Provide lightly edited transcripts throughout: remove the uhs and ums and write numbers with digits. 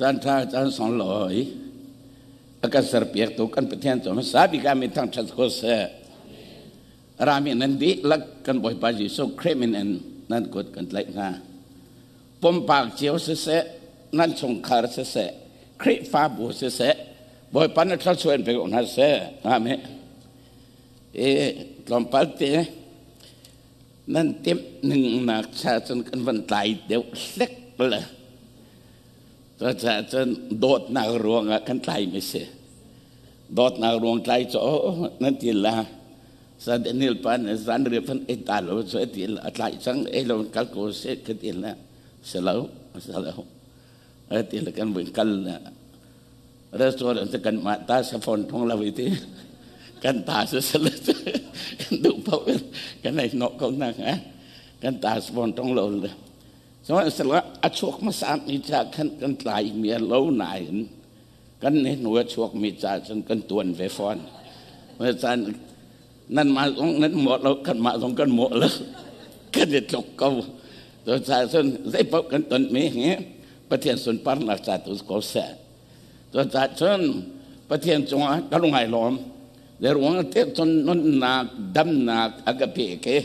Caan ṭha caan sunglawi a kan serpiaktu kan Pathian cu hmasa bik ah min thangṭhat ko seh. Rami nan dihlak kan Bawipa Jesuh Khrih min in nan kut kan tlaih hna. Pumpak cio siseh, nan chungkhar siseh, Khrihfabu siseh, Bawipa na thluachuah in pe ko hna seh. Amen. E tlawmpal te nan timh ning nak cha cun kan van tlai deuh hlek le cucaah cun dawtnak ruangah kan tlai mi si dawtnak ruang tlai cu nan ti la sa Daniel pa nih zan ri fan ei ta lo cu ti la tlai cang ei lo kal ko se ka ti la si lo si lo ti la kan vun kal la restaurant cu kan mah ta sa phone thong lo ti kan ta su sal kan duh paoh in kan ei nok ko na kan ta sa phone thong lo le so sala a chuak hmasa mi cha khan kan tlai mi lo nain kan ne hnu a chuak mi cha cun kan tuan ve fawn chan nan mah zong nan mawh lo kan mah zong kan mawh lo kan i tluk ko to cha cun zei paoh kan ton mi hi Pathian sunparnak ca tu ko seh Cucaah cun Pathian cungah ka lung ai lawm. Zeruang te cun nunnak damnak a ka pek i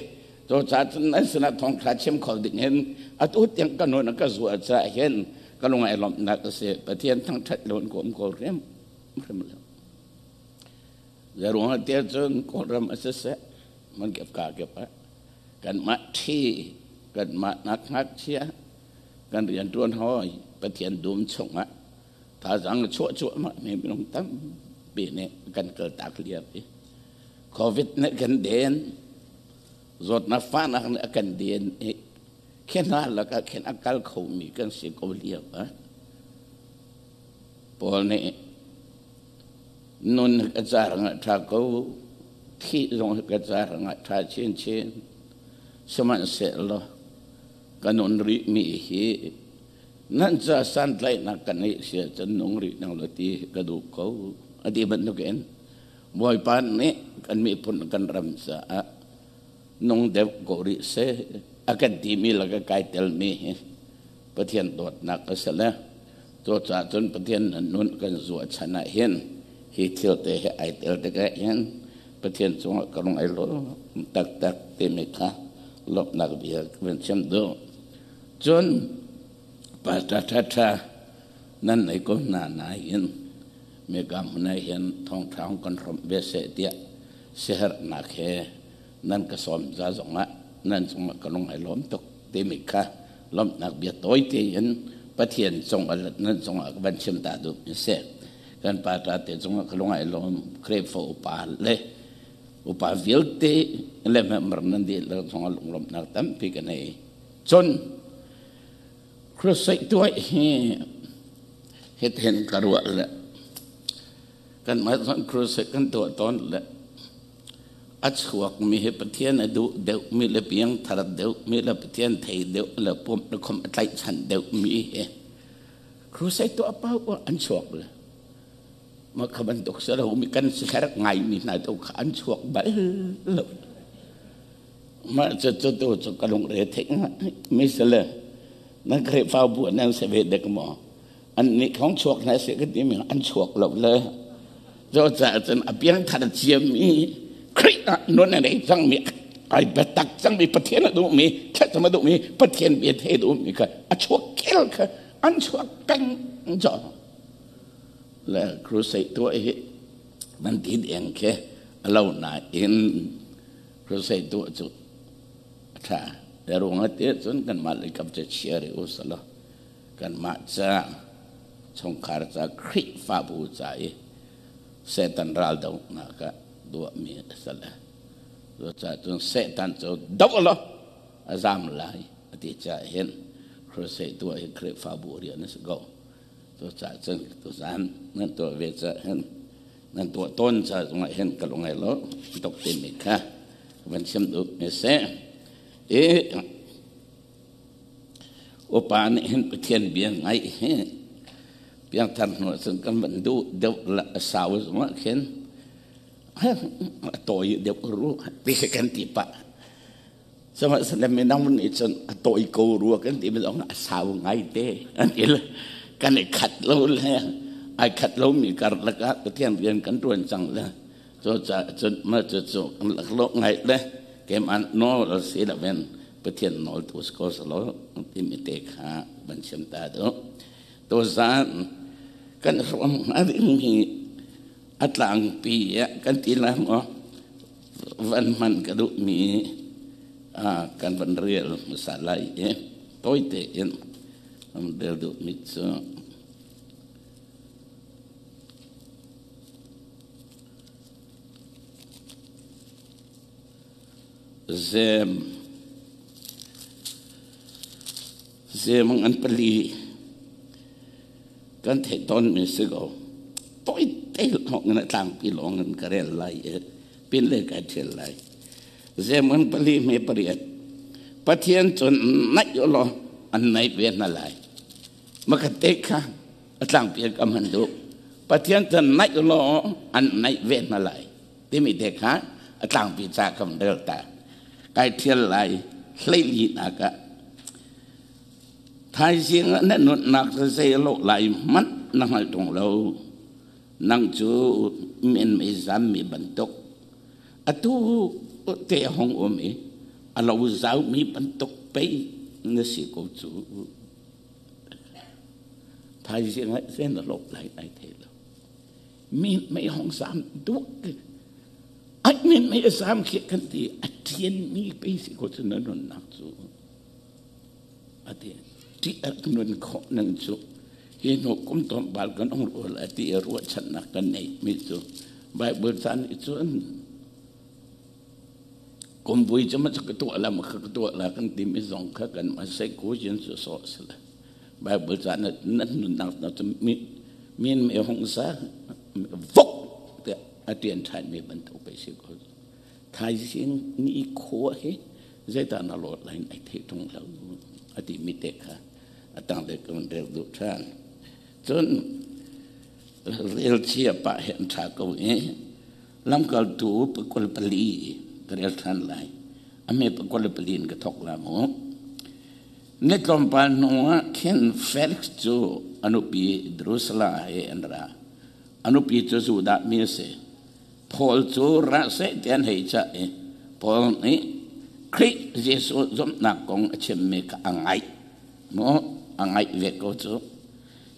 cucaah cun nan sinah thawngṭha chim kho ding in atu tiang ka nun a ka zuah caah hin ka lung ai lawmhnak a si. Pathian thangṭhat lo in ka um ko hrim hrim lo. Zeruang te cun Kawlram a siseh man kep ka kep ah kanmah ṭhi kanmah nak ngakchia kan rianṭuan hawi Pathian dum chungah thazaang a chuah cuahmah mi minung tampi nih kan kaltak lio i COVID nih kan den zawtnak fahnak nih a kan den i khi hna lakah khin a kal khomi kan si ko lio ah Paul nih nun ka car nga ṭha ko thih zong ka car nga ṭha chinchin sihmanhsehlaw ka nun rihmi hi nan ca santlaihnak ka neih si ahcun nung rih nang lo ti ka duh ko a ti bantukin Bawipa nih kan miphun kan ram caah nung deuh ko rih seh a kan timi le ka kai telmi hi Pathian dawtnak a si le cucaah cun Pathian nan nun kan zuah chan ah hin hi thil te hi ai tel tikah hin Pathian cungah ka lung ai lawm taktak timi kha lawmhnak bia ka van chim duh. Cun pastor ṭhaṭha nan nei ko hna nain mika hmun ah hin thawngṭha hung kan hrawmh ve seh tiah siaherhnak he nan ka sawm ca zongah nan cungah ka lung ai lawm tuk timi kha lawmhnak bia tawi tein Pathian cungah nan cungah ka van chim ta duh mi si. Kan pa ṭa te cungah ka lung ai lawm Khrihfa upa le upa vialte le member nan dihlak zongah lunglawmhnak tampi ka nei. Cun crusade tuah hi hitihin ka ruah le kanmah zong crusade kan tuah tawn le a chuakmi hi Pathian a duh deuhmi le piangthar deuhmi le Pathian thei deuh le pumh le khom a tlaihchan deuhmi hi crusade tuah paoh an chuak le mah kha bantuk si lo mi kan ser ngaimi hna tu kha an chuak bal lo mah cu cu tu cu ka lungre theih mi si le nan Khrihfabu nan si ve dek maw an nih khong chuak hna seh ka ti mi an chuak lo le cu caah cun a piangthar ciami Khrih ah nun a nei cangmi ai biatak cangmi Pathian a duhmi thlacam a duhmi Pathian bia thei a duhmi kha a chuak kel kha an chuak peng cho le crusade tuah hi nan ti deng khi a lo nain crusade tuah cu a ṭha le ruang a ti cun kanmah lei kam cu chia rih u selaw kanmah ca chungkhar ca Khrihfabu ca i Satan ral dohnak ah duahmi a si le cucaah cun Satan cu doh law a zam lai a ti caah hin crusade tuah hi Khrihfabu rian a si ko. Cucaah cun tuzaan nan tuah ve caah hin nan tuah tawn ca zongah hin ka lung ai lo tuk timi kha van chim duh mi si. I upa nih hin Pathian bia ngaih hi piangthar hnu ahcun kan van duh deuh la a sau zongah khin a tawi deuh ru ti kan ti pah. Sihmanhsehlaw minung nih cun a tawi ko rua kan ti mi zong a sau ngai te an ti le. Kan i khat lo le ai khat lomi karlak ah Pathian rian kan ṭuan cang le cucaah cun mah cucu kan laklawh ngai le keimah nawl si loin Pathian nawl tu si ko selaw timi te kha van chim ta duh. Tuzaan kan hrawm hnga dingmi a tlangpi ah kan ti lai maw van hman ka duhmi kan van rel hmasa lai i tawi tein an rel duhmi cu Zem Zem an pali kan theih tawnmi si ko. Tawi te lawng in a tlangpi lawng in ka rel lai i pin le kai ṭhial lai. Zem an pali me pariat. Pathian cun naih ulaw an naih ve hna lai. Makhat te kha a tlangpi ka hman duh. Pathian cun naih ulaw an naih ve hna lai. Timi te kha a tlangpi ca kam rel ta. Kai ṭhial lai hleili nak ah Thaizing ah na nunnak zei a lawh lai hmanh na hngalh ṭung lo. Nang cu min mei zammi bantuk atu te a hung um i a lo zaumi bantuk pei na si ko cu. Thaizing ah zei na lawh lai ai thei lo. Mi mei hong zam duak ai min mei a zam khi kan ti a ṭianmi pei si ko cu na nunnak cu. A ti. Ṭih a rak nun khawh ning cu hi hnu kum tlawmpal kan ung rual a ti i ruahchannak kan neihmi cu Bible ca nih cun kum vui cu ma ka tuah la ma ka tuah la kan timi zong kha kan ma sai ku jin su sawh si le Bible ca na nan nunnak na cu mi min me hong sa vok tiah a ṭian ṭhanmi bantuk pei si ko. Thaizing ni khua hi zeidah na lawt lai ai theih ṭung lo a timi te kha a tanglei ka van rel duh ṭhan. Cun rel chia pah hi an ṭha ko i lamkaltu pakul pali ka rel ṭhan lai. A me pakul pali in ka thawk la mu. Ni tlawmpal hnu ah khin Felix cu a nupi Drusilla he an ra. A nupi cu Judah mi a si. Paul cu ra seh ti an hei cah i Paul nih Khrih Jesuh zumhnak kong a chimmi kha a ngaih. Maw a ngaih ve ko cu.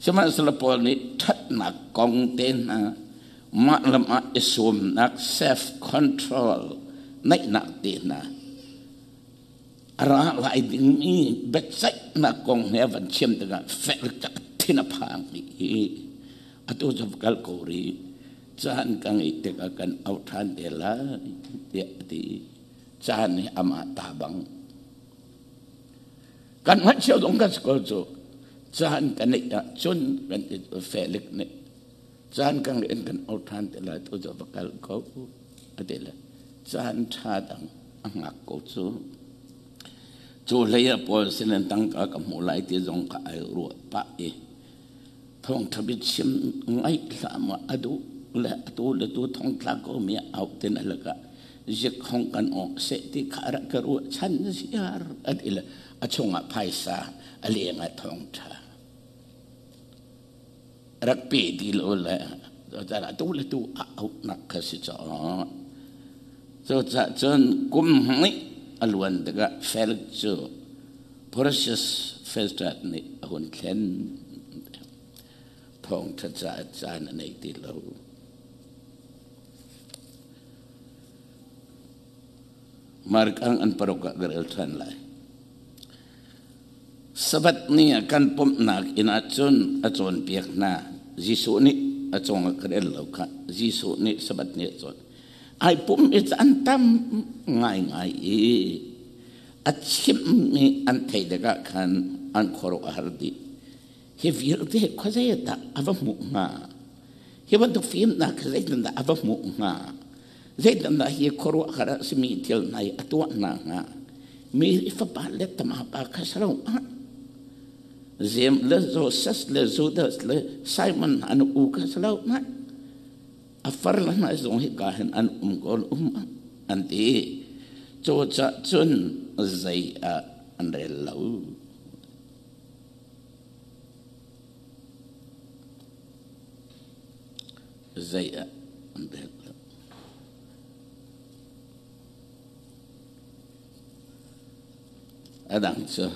Sihmanhsehlaw Paul nih ṭhatnak kong te hna mah lam ah i sumnak self control neihnak te hna a ra lai dingmi biaceihnak kong he van chim tikah fek tak thin a phang i atu cu kal ko rih. Caan ka ngeih tikah kan auh ṭhan te lai tiah a ti. Caan nih amah ta bang. Kan hngalh cio zong kan si ko cu. Caan ka neih ahcun kan i Felix nih caan ka ngeih in kan auh ṭhan te lai tu cu va kal ko a ti le caan ṭha dang a hngak ko cu. Cu hlei ah Paul sinin tangka ka hmuh lai ti zong kha ai ruah pah i Thawngṭha biachim ngaih hlah maw a duh le atu le tu thongtla ko mi au tin a lakah zik hong kan awk seh ti kha rak ka ruah chan ziar a ti le a chungah phaisa a leng ah thawngṭha rak pe ti lo le atu le tu a auhnak kha si caw. Cucaah cun kum hnih a luan tikah Felix cu Portius Festus nih a hun thlen. Thawngṭha caah caan a nei ti lo. Mark ang an paruk ah ka rel ṭhan lai. Sabbath ni ah kan pumhnak inn ah cun a cawnpiak hna. Jesuh nih a cawng ah ka rel lo kha. Jesuh nih Sabbath ni a cawn. Ai pum i caan tam ngaingai i a chimmi an theih tikah khan an khuaruah a har dih. Hi vialte khuazei dah a va hmuh hnga? Hi bantuk fimnak hi zeitindah a va hmuh hnga? Zeitindah hi khuaruahhar a simi thil hna hi a tuah hna hnga? Mi fapa le tamapa kha si lo ah Jeim le Joseph le Judas le Simon an u kha si lo ah a far le hna zong hika hin an um ko um an ti. Cucaah cun zei ah an rel lo. Zei ah an rel lo. A dang cu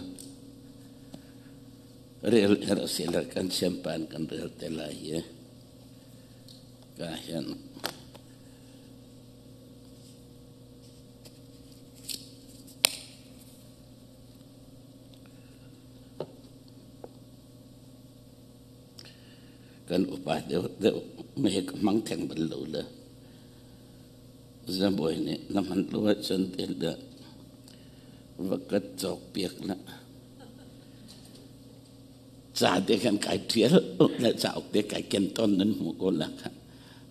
rel herh si le kan siampan kan rel te lai i ka hin Kan upa deuhdeuh me ka hmang theng bal lo le zabawi nih na hman lo ahcun ti le va ka cawk piak na ca te khan kai ṭial le cauk te kai ken tawn nan hmuh ko la kha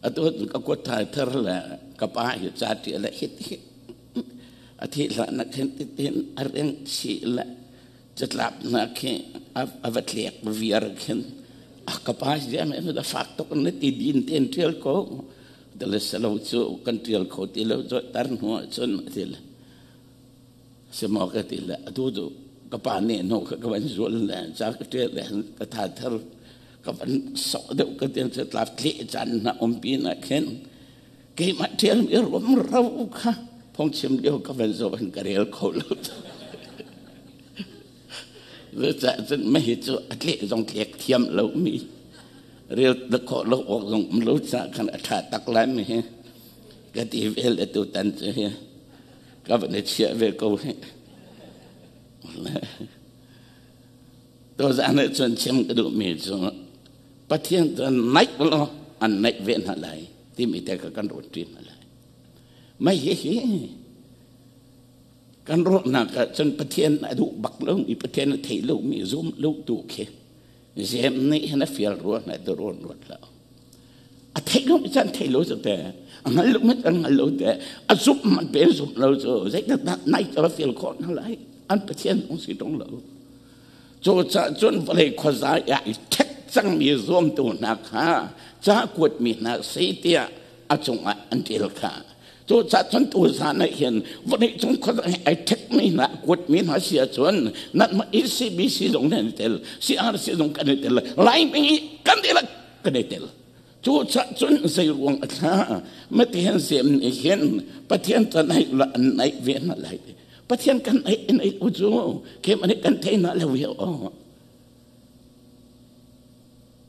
atu ka kuat thai thar le ka pa hi ca ṭial le hit hi a thi hlah na khen tin a reng chih le catlap hna khi a va tlek viar khin a ka pa ziam em da fak tuk na ti din ten ṭial ko dale salo cu kan ṭial kho ti lo cu tar hnu ah cun ti le simo ka ti le atu cu ka pa nih no ka ka van zual le ca ka ṭial le ka tha thar ka van sok deuh ka tian catlap tle caan na um pi na khin keimah ṭial mi rum ro kha phungchim lio ka van zoh in ka rel kho lo. Cucaah cun mahi cu a tleh zong tlek thiam lo mi rel khawh lo awk zong um lo caah khan a ṭha tak lai mi hi ka ti vel atu tan cu hi ka van i chiah ve ko hi. Tuzaan ah cun chim ka duhmi cu Pathian cu an naih law an naih ve hna lai timi te kha kan ruat ṭi hna lai. Mei hihi kan ruahnak ah cun Pathian a duh bak lomi, Pathian a thei lomi, zum lo tu khi zem nih hin a fial rua hna ti ruan ruat lo. A theih lo caan thei lo cu te, a hngal lo mit an hngal lo te, a zumh man pe zumh lo cu zeitindah nai cu a fial khawh hna lai? An Pathian zong si ṭung lo. Cucaah cun vawlei khuaza ah i ṭhek cangmi zuamtu hna kha ca kuatmi hna si tiah a cungah an ṭial kha. Cucaah cun tuzan ah hin vawlei cung khuaza hi ai ṭhekmi hna kuatmi hna si ahcun nanmah ECBC zong nan i tel, CRC zong kan i tel, Laimi kan dihlak kan i tel. Cucaah cun zei ruang a thla matihin zem nih hin Pathian can naih la an naih ve hna lai. Pathian kan naih in naih u cu kem nih kan thei hna lo hi aw.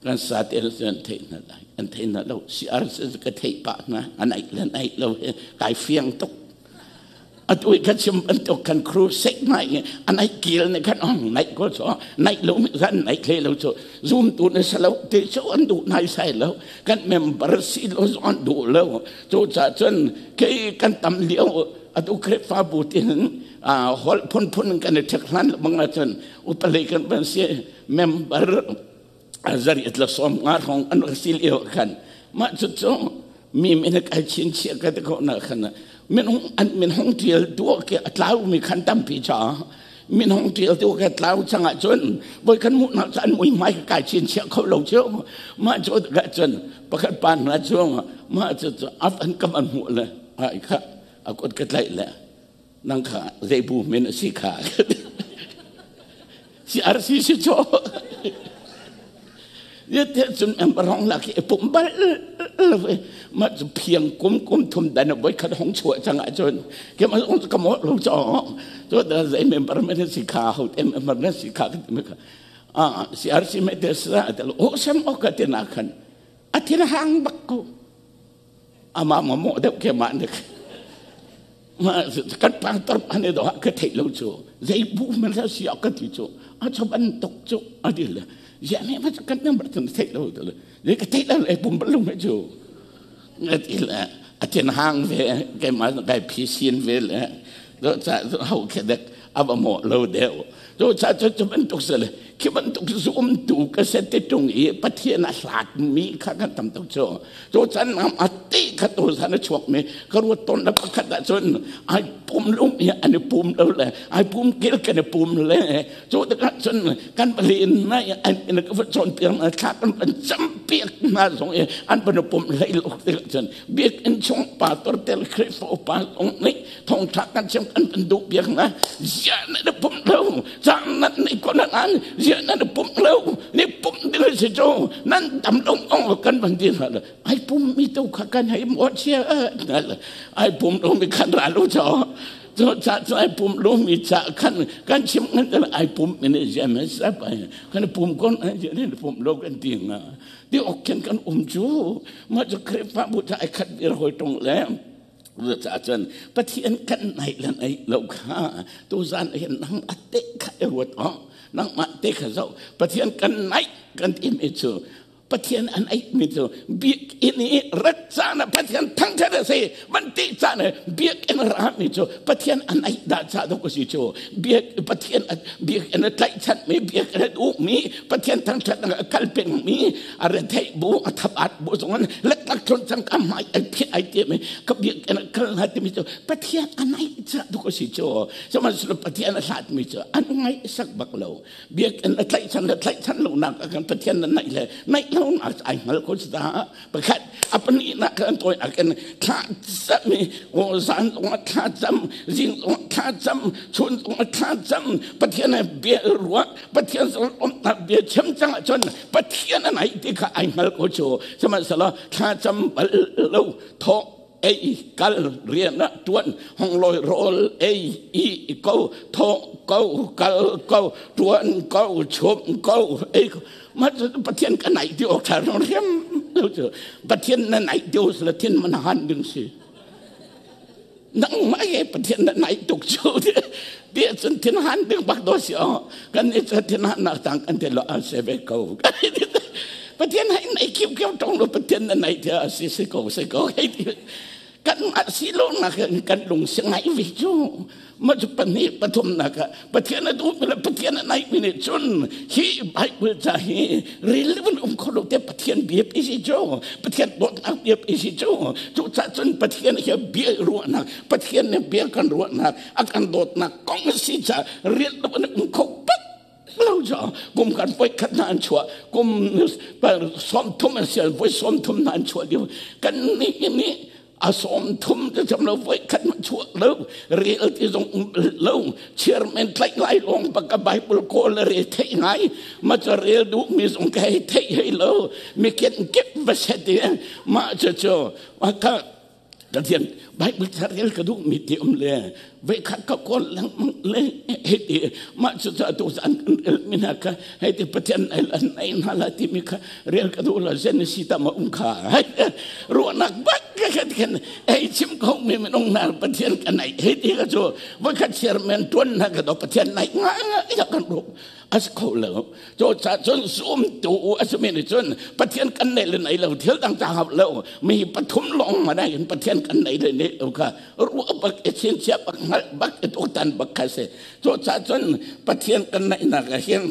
Kan sa te an thei hna lai. An thei hna lo. CRC ka theih pah hna. An naih le naih lo hi kai fiang tuk. Atu i ka chim bantuk kan crusade ngai i a naih kil nih khan ong naih ko cu naih lo mi khan naih hlei lo cu zumtu na si lo ti cu an duh nai sai lo kan member si lo zong an duh lo cu caah cun kei kan tam lio atu Khrihfabu tin holh phunphun kan i ṭhek hlan bang ahcun upalei kan van si member zariat le 50 hrawng an rak si lio khan mah cucu mi min kai chinchiah ka ti ko na khan minung an minhong tial tu ke a tlau mi khan tampi cha minhong tial tu ke tlau changah cun voi kan mu na chan mui mai ka kai chinchiah kho lo chu mah chu ka cun pakhat pa na chu mah chu chu af an kam an mu le ai kha a kut ka tlai le nang kha zei bu min a si kha si arsi si cho ye te chun em rong la ki pum bal ma chu phiang kum kum thum dan boi khat hong chua chang a chun ke ma ong ka mo lo cho cho da zai member me si kha ho te member ne si kha me kha a si arsi me te sa te o sem o ka te na khan a thin hang bak ko ama ma mo deuh ke ma nek ma kan pang tar ane do ka thei lo chu zei bu man sa si ka ti chu a cho ban tok chu a di le ya me ma kan nam bar thei lo to le ka thei lo le pum lu me chu nga ti le a tin hang ve ke ma kai phi sin ve le do cha hau ke dek ava mo lo deuh cu cha cu cu bantuk si le khi bantuk zumtu ka se te tung i Pathian a hlat mi kha kan tam tuk cu cu chan nam a ti kha tu san a chuak mi ka ruat ton na pakhat ah cun ai pum lum i an i pum lo le ai pum kil kan i pum le cu tikah cun kan palin na an in ka va cawn piak na thla kan pan cam piak na zong i an pan pum hlei lo tikah cun biakinn chung pastor tel Khrihfa upa zong nih thongtha kan chim kan kan duh piak na zia na na pum lo cang na ni ko na an zia na na pum lo ni pum ding si cu nan tam dong ong kan van ti hna ai pum mi tu kha kan hei mo chia ai pum lo mi khan ra lu cho cu cha cu ai pum lo mi cha khan kan chim ngan ai pum mi ne jam sa pa kan pum kon ai ne pum lo kan ti nga ti ok khen kan um chu ma chu Khrihfabu cha ai khat bir hoi tong le Cucaah cun Pathian kan naih le naih lo kha tuzan hin nang a te kha i ruat awk, nangmah te kha zoh. Pathian kan naih kan timi cu Pathian an aihmi cu biakinn i rat caan ah Pathian thangṭhat a si van ti caan ah biakinn a rami cu Pathian an aih dah ca dawk a si cu. Biak Pathian biakinn a tlaihchanmi biakinn a duhmi Pathian thangṭhatnak a kal pengmi a retheih bu a thabat bu zong leklak tlun cang ka hmai ai phiah ai ti mi ka biakinn a kal hna timi cu Pathian a naih ca tuk a si cu. Sihmanhsehlaw Pathian a hlat mi cu an ngaih sak bak lo. Biakinn a tlaihchan le tlaihchan lo nak ah khan Pathian na naih le naih lo nak ai hngal ko cu ta. Pakhat a pahnihnak kan tawi ah khan thla cam i zan zong ah thla cam, zing zong ah thla cam, chun zong ah thla cam, Pathian he bia ruah, Pathian lawmhnak bia chim cang ahcun Pathian a naih ti kha ai hngal ko cu. Sihmanhsehlaw thla cam bal lo, thawh ei kal rian ah tuan hong lawi rawl ei i ko thawh ko kal ko tuan ko chum ko ei ko ma cu Pathian ka naih ti awk tha riam lo cu. Pathian na naih ti la thin man han ding si. Nangmah he Pathian na naih tuk cu ti cun thinhan ding bak do si o. Kan i cu thinhan nak tang kan ti lo a se ve ko. Pathian hai nai khiu khiu tong lo Pathian na naih ti a si si ko si ko. Kan mah si lo nak kan lung si ngai ve cu. Ma cu pahnih pathum nak ah Pathian a duh mi le Pathian a naih mi nih cun hi Bible ca hi rel vun um kho lo te. Pathian bia pi si cu, Pathian dawtnak bia pi si cu. Cucaah cun Pathian he bia ruahnak, Pathian nih bia kan ruahnak, a kan dawtnak kong si ca rel vun um kho bak lo cu. Kum kan voi khat na an chuah, kum 30 an sial voi 30 na an chuah lio kan nih nih a 30 te cham lo voi khat ma chuak lo, rel ti zong um lo. Chairman tlaih lai lawng bak ka Bible kawl le rel theih ngai ma ca rel duh mi zong ka hei theih hei lo mi ken kip va set i ma cu cu ka Pathian Bible ca rel ka duh mi ti um le voi khat ka kawl lengmang le hei ti mah cu cu atu zan kan rel mi hna kha hei ti Pathian ai lan ai hna la ti mi kha rel ka duh lo zen si ta ma um kha ruahnak bak ka khat khan ei chim ko mi minung hna Pathian kan ai hei ti ka cu voi khat chairman tuan hna ka do Pathian nai nga nga ya kan ru as kho lo. Cho cha cun zum tu a simi nih cun Pathian kan nei le nei lo thil dang ta hau lo mi pathum lawng ma dai in Pathian kan nei le nei lo kha ruah bak i chinchiah bak hngalh bak i tuaktan bak kha si. Cho cha cun Pathian kan naih nak ah hin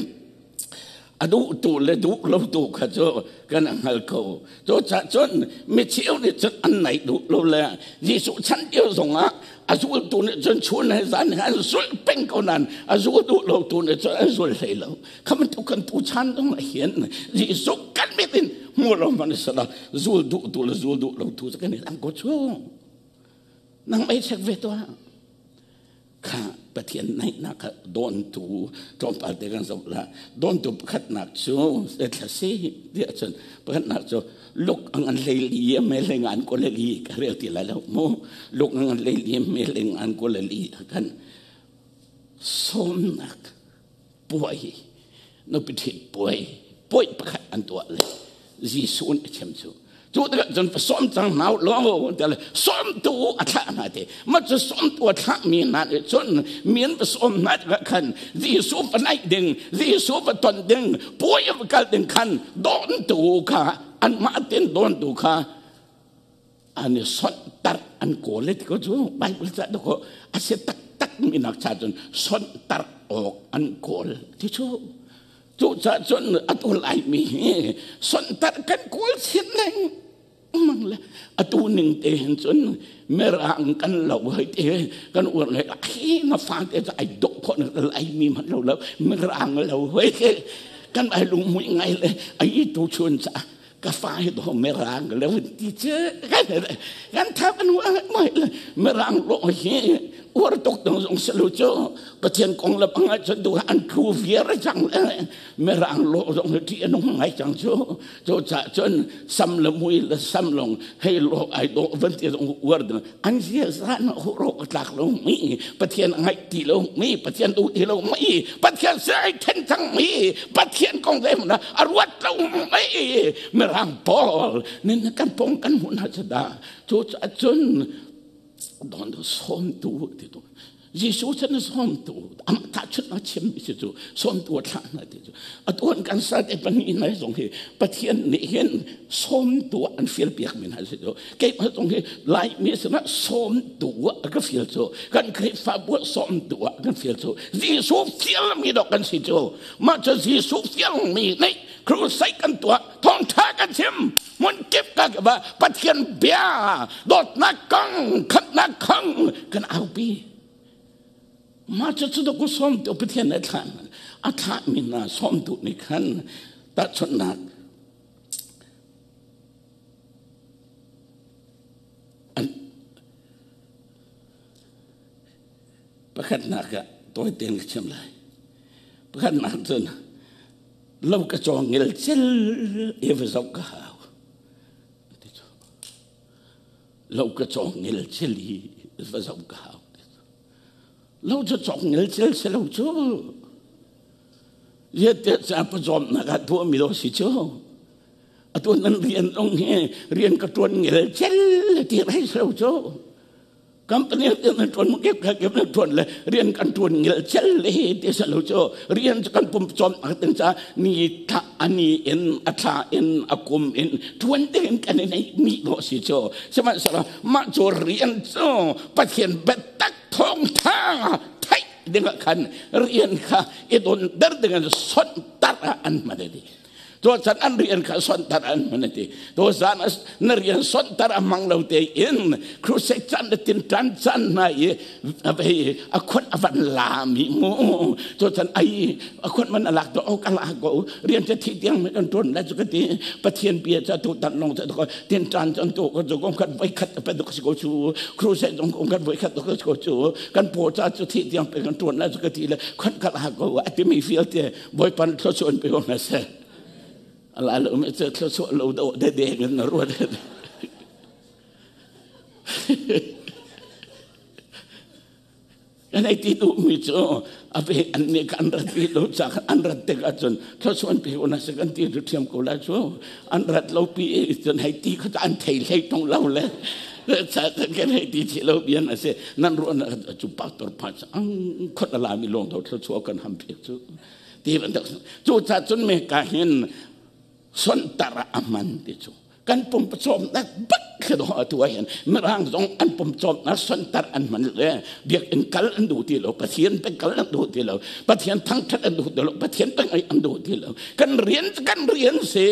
a duh tu le duh lo tu kha cu kan hngal ko. Cho cha cun mi cheu nih cun an naih duh lo le Jesuh chan lio zong ah a zultu nih cun chun he zan he an zulh peng ko nain a zul duh lo tu nih cun an zul hlei lo. Kha bantuk kan tu chan zong ah hin Jesuh kan mit in hmu lo man sala zul duh tu le zul duh lo tu kan i lang ko chu. Nang mei chek ve tuah kha Pathian naihnak kha dawntu tlawmpal te kan zoh la. Dawntu pakhatnak cu thla si tiah cun pakhatnak cu luk ang an lei li me le ngan ko le li ka rel ti lai lo mu. Luk ang an lei li me le ngan ko le li kan sawmnak puai, nupi ṭhit puai, puai pakhat an tuah le Jesuh nih a chim cu. Cu tikah cun sawm cang hna law ti le sawmtu a thlah hna ti. Mah cu sawmtu a thlahmi hna nih cun mi an va sawm hna tikah khan Jesuh va naih ding, Jesuh va ton ding, puai va kal ding khan dawntu kha anmah tein dawntu kha an i sonhtarh an kawl ti ko cu. Bible ca dawk a si taktak mi nak cha cun sonhtarh awk an kawl ti cu. Cu ca cun atu Laimi hi sonhtarh kan kawl chin lengmang le atu ning te hin cun mirang kan lo hoi te kan uar le hi na fa te cu ai dawh khawh na Laimi man lo lo mirang lo hoi kan ai lungmui ngai le ai tu chun ca ka fa hi do mirang le ti che kan kan tha kan wa mai le mirang lo hi. Uar tuk dong zong si lo cu. Pathian kong le bang ahcun tu an thu viar cang le mirang lawh zong hi ṭih a nung ngai cang cu. Cu caah cun sam le mui le sam long hei lawh ai dawh van ti zong uar ding an ziaza na hurok a tlak lo mi Pathian a ngaih ti lo mi Pathian duh ti lo mi Pathian si ai then cang mi Pathian kong zei hmanh a ruat lo mi mirang pawl nin kan pong kan hmuh hna cu dah. Cu caah cun don sawmtu ti tu Jesuh cu na sawmtu amah tahchunhnak chimmi si cu sawmtu a thlah hna ti cu atu an kan sal te pahnih hna zong hi Pathian nih hin sawmtu an fial piakmi hna si cu keimah zong hi Laimi sinah sawmtu a ka fial cu kan Khrihfabu ah sawmtu ah kan fial cu Jesuh fialmi dawh kan si cu mah cu Jesuh fialmi nih crusade kan tuah thawngṭha kan chim hmun kip ka ba Pathian bia dawtnak kong khamhnak kong kan aupi mah cu cu ku sawm tu Pathian nih thlah a thlah mi hna sawm tu nih khan tahchunhnak pakhatnak ah tawi tein ka chim lai pakhatnak cun lo ka cawng ngel cel i va zoh ka hau ti cu lo ka cawng ngel cel i va zoh ka hau ti cu lo cu cawng ngel cel si lo cu ziate ca pawcawmnak ah tuahmi lo si cu atu nan rian zong hi rian ka ṭuan ngel cel ti rai si lo cu Company na ṭuan kep kha kep na ṭuan le rian kan ṭuan ngel cel le ti sa lo cu rian cu kan pum cawm ak tin ca ni thla ani in a thla in a kum in ṭuan ding kan i neih mi lo si cu sihmanhsehlaw mah cu rian cu Pathian biatak thawngṭha theih ding ah khan rian kha i don der ding in sonh tar ah an hman i Tuah an rian kha sonhtar an hman ti. To zan na rian sonhtar a hmang lo te in crusade chan le tin tan chan na i a a khon a van la mi mu. To chan ai a khon man alak to ok ala ko rian te thi tiang me kan ton la chu ka ti Pathian bia cha tu tan long cha ko tin tan chan to ko chu kong khat voi khat pe dok ko chu crusade dong kong khat voi khat dok ko chu kan po cha chu thi tiang pe kan ton la chu ka ti le khon kal ha ko ati mi feel te Bawipa nih thluachuah in pe ko hna seh. Ala lo me cu thluachuah lo do de de in na ruat. Kan ei ti duh mi cu a ve an nih kan rat ti lo ca an rat tik ahcun thluachuah pe ko na se kan ti thiam ko lai cu an rat lo pi cun hei ti kha an thei hlei tong lo le ca kan hei ti thi lo bian a si nan ruah na cu pastor pa ang khot ala mi long do thluachuah kan ham pek cu ti bantuk cu ca cun me ka hin sontar a man ti cu kan pum cawmnak bak khi do atu ah hin mirang zong an pum cawmnak sontar an man le biakinn kal an duh ti lo Pathian pe kal an duh ti lo Pathian thangthat an duh ti lo Pathian pe ngai an duh ti lo kan rian kan rian si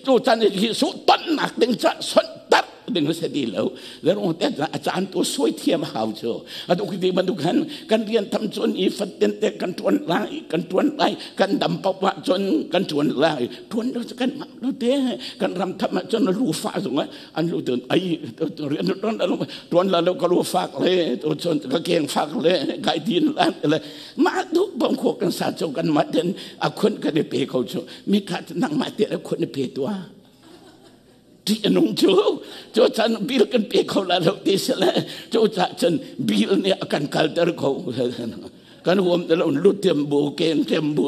cu chan hi su tonnak ding ca sontar ding se ti lo le rong te a caan tu suai thiam hau chu atu khi bantuk han kan rian tham chun i fatten te kan tuan lai kan tuan lai kan dam pau cun kan tuan lai tuan lo kan ngam lo te kan ram tham ah cun lu fa zong an lu tun ai rian tuan la tuan la lo ka lu fak le to chun ka keng fak le kai din la le ma du bong kho kan sa chu kan ma den a khun kan pe ko chu mi kha nang ma te a khun pe tua ti anung chu chu chan bil kan pe kho la lo ti se le chu cha chan bil ne kan kal ter ko kan huam te lo lu tem bu ken tem bu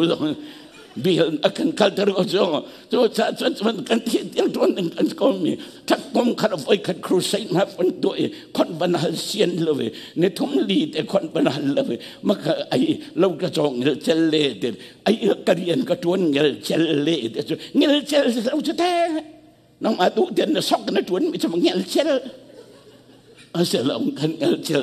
bil a kan kal ter ko chu chu cha chan chan kan thi tiang tuan ding kan ko mi thak kom khat voi khat crusade na fon tu e khon ban hal sian lo ve ne thum li te khon ban hal lo ve ma ka ai lo ka chong ngel chel le te ai ka rian ka tuan ngel chel le te chu ngel chel lo chu te nang a tu ten na sok na tuan mi chu ngel chel a se lo kan ngel chel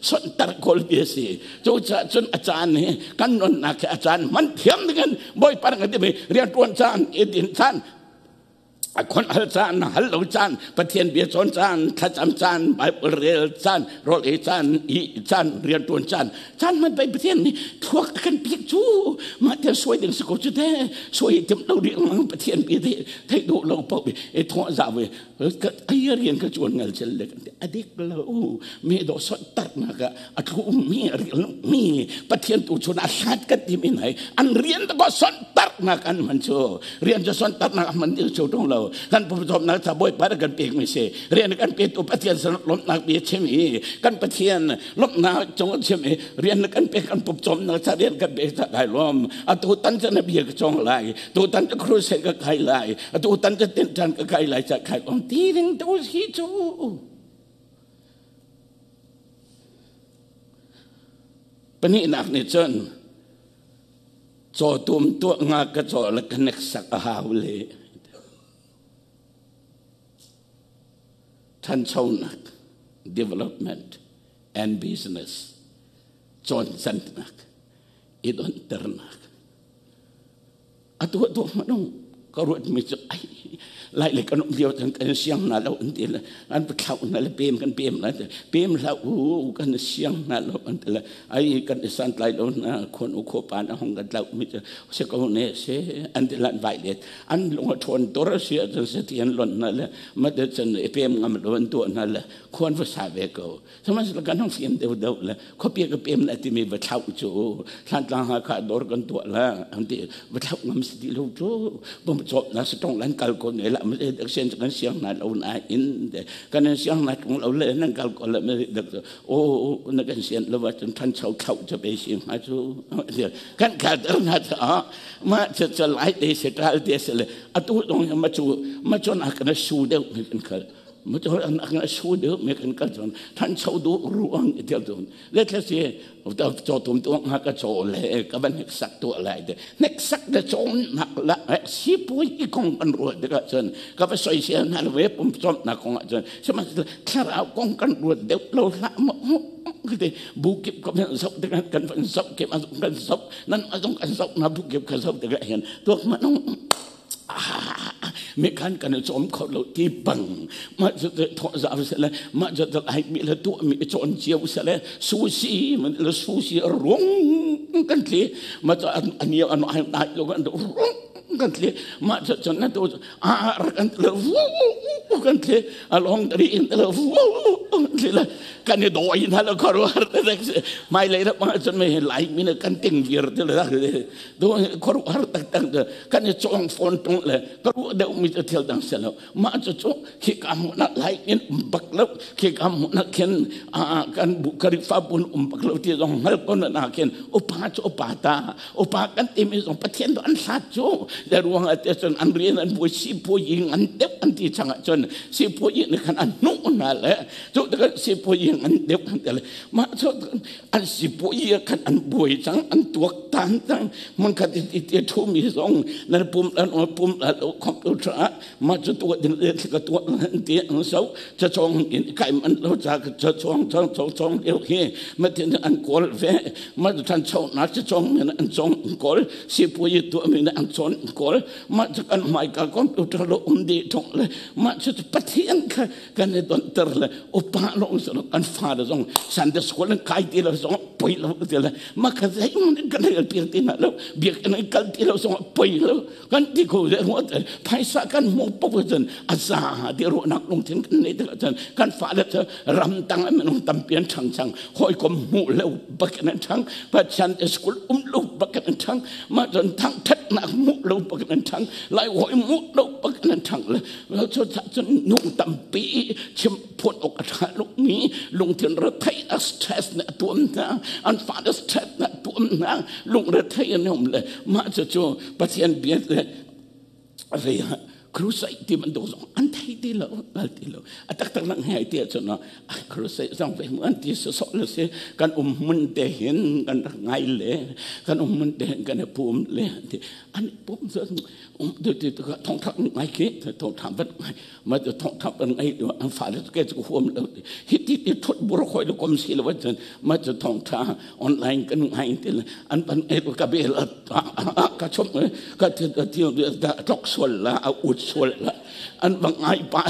son tar kol bi si chu cha chun a chan he kan non na ke a chan man thiam dengan boy par nga te rian tuan chan edin chan A khon hal caan, hal lo caan, Pathian bia cawn caan, thlacam caan, Bible rel caan, rawl ei caan, ih caan, rianṭuan caan, caan hman pei Pathian nih thluak a kan pek cu. Mah te le suai ding si ko cu te suai tim lo ding mang Pathian bi te thei do lo po e tho za ve ai rian ka chuan ngal chel le adik lo me do son tar na ka a thu mi mi Pathian tu chun a hlat ka ti min hai an rian ko son tar na kan man chu rian cho son tar na man dil chu tong lo kan pu thom na tha boy pa kan pek mi se rian kan pe tu Pathian san lom nak bi chim i kan Pathian lom na chong chim i rian kan pe kan pup chom na cha rian kan pe cha kai lom a tu tan cha na bia ka chong lai tu tan cha crusade ka kai lai a tu tan cha tin tan ka kai lai cha kai lom ti ding tu hi chu Pahnihnak nih cun cawtum tuah nga ka caw le ka hneksak a hau le ṭhanchonak development and business cawncannak i donternak a tuah tuah hmanh um ka ruat mi cu ai lai le kan um lio cun kan siang hna lo an ti le an thlauh hna le pem kan pem la pem hlah u kan siang hna lo an ti le ai kan i san tlai lo na khon u kho pan a hong kan tlau mi cu se ko ne se an ti lan vai let an lung a ṭhawn tor si a cun se ti an lon hna le ma te cun i pem ngam lo an tuah hna le khuan va sa ve ko Sihmanhsehlaw kan hung fim deuhdeuh le khuapi ka pem le timi va thlauh cu Thlantlang Hakha dawr kan tuah la an ti va thlauh ngam si ti lo cu bom cawp na si tong lan kal ko ne la ma dek sen kan siang na lo na in kan siang na tung lo le nan kal ko le ma dek o na kan sian lo wa chun than chau thlauh chu be si ma chu kan ka der na cha ma cha cha lai te se tral te se le atu dong ma chu ma chon ak na su deuh mi kan khal ma su deuh me kan kal cun thancho duh ruang i tel cun le thla si cho tum tu nga ka cho le ka ban hnek sak tu lai te hnek sak de chon nak la si pui i kong kan ruat de ka cun ka va soi sia na le pum chom na kong ah cun sima thlarau kong kan ruat deuh lo hla mo te bu kip ka van zok te kan van zok kip kan zok nan azong kan zok na bu kip ka zok te ka hian tuak ma nong mi khan kan cawm kho lo ti bang ma cu thaw zau se le ma cu ai mi le tu mi cawn cio se le su si man le su si rung kan tli ma cu an yo an ai nai lo kan rung kan tli ma cu chon na tu a kan le vu kan tli along dari in le vu kan tli le kan i doi na le khor har te mai le ma chon me lai mi ne kan ting vir te le do khor har tak tak kan i cawng fawn tung le ka ruah deuh mi cu thil dang si lo mah cu cu khi ka hmuh nak lai in um bak lo khi ka hmuh nak khin kan bu karifa bun um bak lo ti zong hngal ko na khin upa cu upa ta upa kan ti mi zong Pathian tu an hlat cu le ruang ah te cun an rian an buai si pui ying an deuh an ti chang ah cun si pui ying khan an hnuh na le cu te si pui ying an deuh an ti le mah cu an sipuai khan an buai cang an tuak tan cang mun khat i ti thu mi zong nan pum lan o pum la lo computer ah ma chu tua ding le ka tua an ti ang so cha chong in kai man lo cha cha chong chong chong chong leu hi ma tin an kol ve ma than chong na cha chong men an chong kol sipuai tu mi an chon kol ma chu kan mai ka computer lo um di thong le ma chu Pathian kha kan i donter le upa lawng si lo kan fale zong Sunday school an kai ti lo zong poi lo ti le ma ka zei mun kan hel piak ti na lo biakinn an kal ti lo zong poi lo kan ti ko le ruat phaisa kan hmu po cun a za ti ruahnak lungthin kan nei tikah cun kan fale cu ramtang an minung tampi an ṭhang cang hawikom hmuh lo bakin an ṭhang Pathian school um lo bakin an ṭhang mah cun thangṭhatnak hmuh lo bakin an ṭhang lai hawi hmuh lo bakin an ṭhang le Cucun nung tampi chim phun awk a ṭha lomi lungthin rethei a stress nih a tuam hna an fale stress nih a tuam hna lung rethei an um le mah cucu Pathian bia le vei ah crusade ti bantuk zong an thei ti lo hngal ti lo a taktak lang hei ti ahcun crusade zong ve mu an ti sawsawh le si kan um hmun te hin kan rak ngai le kan um hmun te hin kan i pum le ti an i pum thongthak ngai khi thongthak vat ngai ma tu thongthak ban ngai tu an fa le ke chu huam lo hi ti ti thut bur khoi lo kom si lo chen ma chu thongtha online kan ngai ti an ban e ka be la ka chom ka ti ti da tlok sual la a ut sual la an bang ngai pa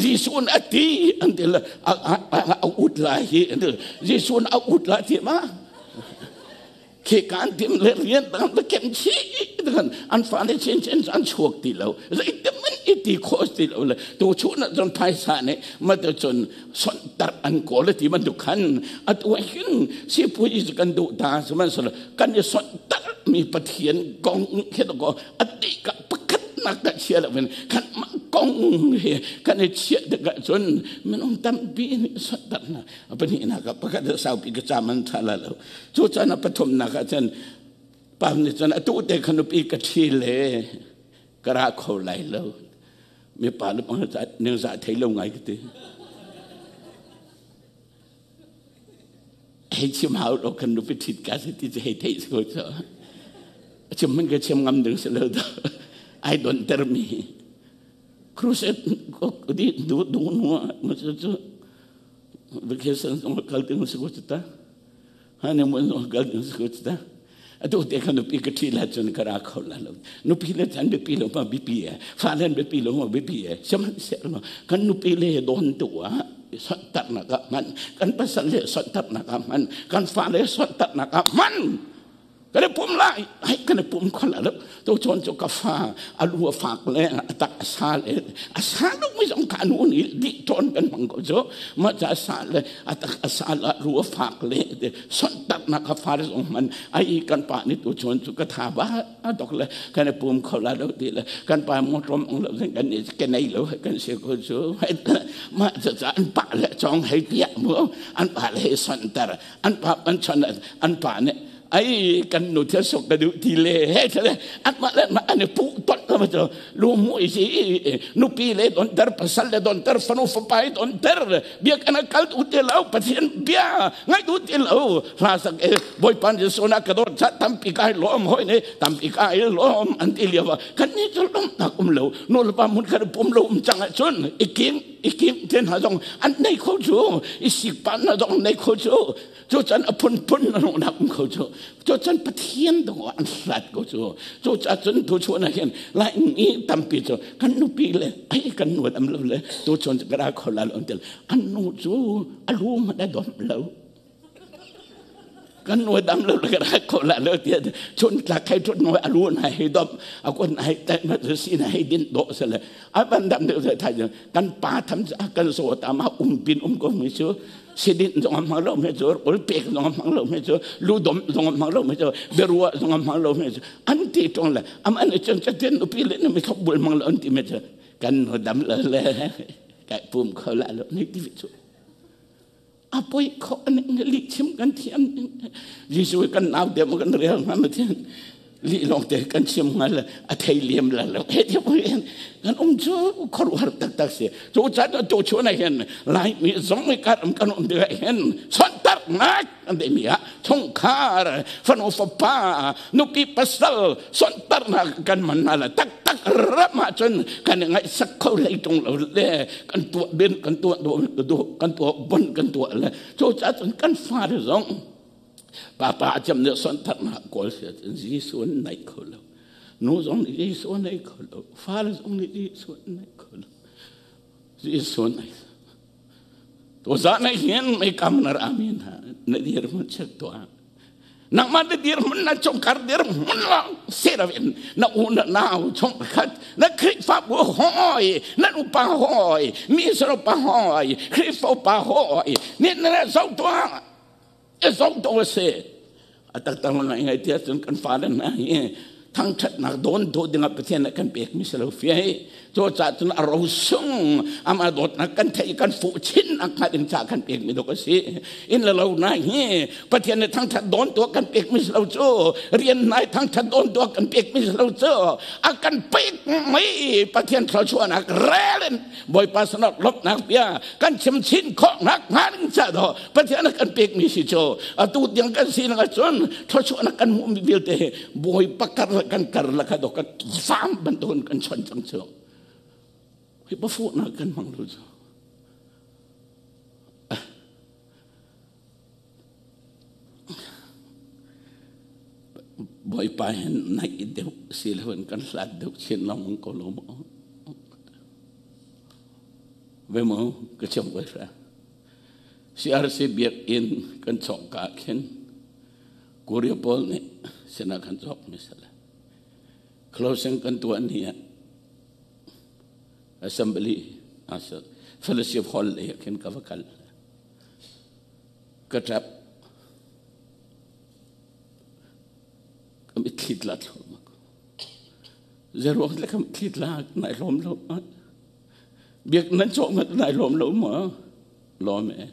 Jesu na ti an ti la a ut la hi Jesu na ut la ti ma Khi kan tim le rian dang le kem chi kan an fa le chen chen an chuak ti lo. Zeitim man i ti kho ti lo le tu chu na chon phaisa ne ma te chon son tar an ko le ti man tu khan atu hin si pui kan du ta man so kan i son tar mi Pathian kong khi ko ati ka pakhat nak ka chia lo kan ma kong hi kan i chia te ka chun minung tampi nih son tar na pahnih nak ah pakhat saupi ka cam an tha la lo cu caan ah pathum nak ah cun pa nih cun atu te kha nupi ka ṭhi le ka ra kho lai lo mi pa le pang ning za thei lo ngai ka ti hei chim hau lo kan nupi ṭhit ka si ti cu hei theih si ko cu chim man ka chim ngam ding si lo ai don ter mi crusade di du du nu ma cu vacation zong kal ding si ko ta honeymoon zong kal ding si ko ta atu te kha nupi ka ṭhi la cun ka ra kho la lo nupi le chan biapi lo ma biapi e fa len biapi lo ma biapi e sihmanhsehlaw kan nupi le don tu ah sonhtarnak ah hman kan pasal le sonhtarnak ah hman kan fa le sonhtarnak ah hman Kan i pum lai, ai kan i pum khol lo. To chon chu ka fa alu a fak le a tak a sa le a sa lo mi zong ka nu ni di ton kan mang ko chu ma cha sa le a tak a sa la ru a fak le son tak na ka fa zong man ai kan pa ni tu chon chu ka tha ba a dok le kan i pum khol la lo ti le kan pa mo trom ong lo kan ni ke nei lo kan se ko chu ma cha cha an pa le chong hei tia mu an pa le son tar an pa an chon an pa ne ai kan nu thil sok ka duh ti le he thale an mah le mah an i puh ton ka ma lu mu i si nupi le don ter pasal le don ter fanu fapai don ter biak an kal tu te lo Pathian bia ngai tu te lo hla sak e Bawipa Jesuh na ka dawt cha tampi kai lom hoi ne tampi kai lom an ti liawa kan ni chu lom tak um lo nu le pa mun kha pum lo um chang chun iking iking ten ha zong an nei kho chu i sik pan na zong nei kho chu Cu can a phunphun na ruahnak um kho cu. Cu can Pathian dong an hlat ko cu. Cu ca cun tu chuan ah hin lai mi tampi cu kan nupi le ai kan nuat am lo le tu chuan ka ra kho la lo tel an nu cu a lu ma da dom lo. Kan nuat am lo le ka ra kho la lo tia chun tla khai chun noi a lu na hei dom a kun hei te ma si na hei din do se le a ban dam de thai kan pa tham kan so ta ma um pin um ko mi chu sidin zong a hmang lo mi cu ulpek zong a hmang lo mi cu ludom zong a hmang lo mi cu biaruah zong a hmang lo mi cu an ti ṭung le am an i cun catin nupi le mi thok bul hmang lo an ti mi cu kan nu dam le le kai pum kho la lo ni ti cu a poi kho an li chim kan thiam Jesuh kan nau te mo kan rel ma ma thian li lawng te kan chim hnga le a thei liam la lo he ti kan um cu khuaruahhar taktak si cu caan tu chu na hin lai mi zong mi kar um kan um ding hin sontar nak an de mi ah chungkhar fanu fapa nupi pasal sontar nak kan man na la tak tak ram ah cun kan ngai sak kho lei tung lo le kan tuah bin kan tuah do kan tuah bon kan tuah le cu caan cun kan fa zong Papa cem nih sonhtarhnak kawl si ahcun Jesuh an naih kho lo. Nu zong nih Jesuh an naih kho lo. Fale zong nih Jesuh an naih kho lo. Jesuh an naih. Tuzaan ah hin mei kam na rami hna na dirhmun check tuah. Nangmah na dirhmun na chungkhar dirhmun lawng si loin na u na nau chungkhat na Khrihfabu hawi na upa hawi mi upa hawi Khrihfa upa hawi nih na zoh tuah i zoh dawh a si a taktak ngai ngai tiah cun kan fale hna hi thangṭhatnak dawn dawh dingah Pathian nih kan pekmi si lo fiai cu caah cun a rosung amah dawtnak kan theih kan fuh chin nak hnga ding caah kan pekmi dawh a si inn le lo na hi Pathian nih thangṭhat dawn tuah kan pekmi si lo cu rian nai thangṭhat dawn tuah kan pekmi si lo cu a kan pekmi Pathian thluachuahnak rel in Bawipa sinah lawmhnak bia kan chim chin khawh nak hnga ding caah dawh Pathian a kan pekmi si cu atu tiang kan sinak ahcun thluachuahnak kan hmuhmi vialte hi Bawipa kar le kan kar le kha dawh kan faam bantukin kan chon cang cu hi pafuhnak kan hmang lo cu Bawipa hin naih deuh si loin kan hlat deuh chin lengmang ko lo maw? Ve maw ka chim ko hra. CRC biakinn kan chawk ka khin. Korea pawl nih sinah kan cawk mi si le closing kan tuah ni ah assembly fellowship hall lei ah khin ka va kal. Ka ṭap. Ka mitthli tla thluahmah. Zeruang le ka mitthli tla nai lawm lo ma? Biak nan cawh ngat nai lawm lo ma? Lawm e.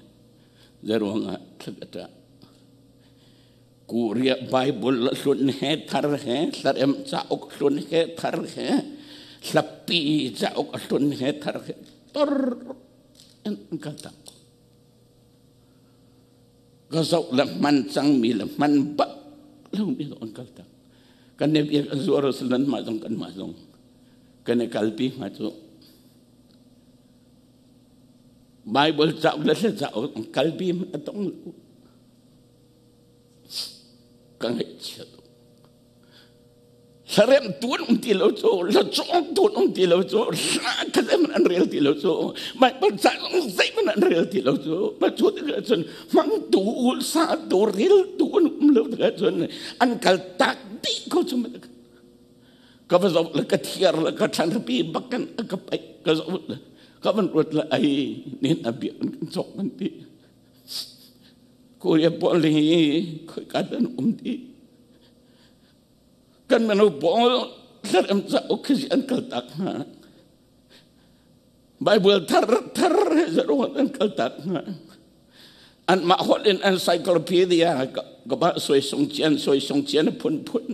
Zeruang ah thlak a ṭah. Korea Bible hlun he thar he hlarem cauk hlun he thar he hlapi cauk hlun he thar he tor in kal tak. Ka zoh le hman cangmi le hman bak lomi an kal tak. Kan ne biak an zuar nan mah zong kan mah zong kan i kalpi hnga cu Bible cauk le hla cauk kalpi a tong lo. Ka ngaihchia tuk. Hlarem tuan um ti lo cu, hlacawng tuan um ti lo cu, hla kha zeihmanh an rel ti lo cu, Bible ca zong zeihmanh an rel ti lo cu. Ma cu tikah cun hmangtu, satu, reltu an um lo tikah cun an kal tak dih ko cu. Ka va zoh le ka thiar le ka thlan pi bak kan ka paih ka zoh le ka van ruat le ai nin a bia kan cawk kan ti. Korea pawl hi khoika dan um ti. Kan mino pawl thlarem cauk khi an kal tak hna. Bible thar thar he zaruang an kal tak hna. An mah holh in encyclopedia ka ba soi sung chian soi sung chian phun phun.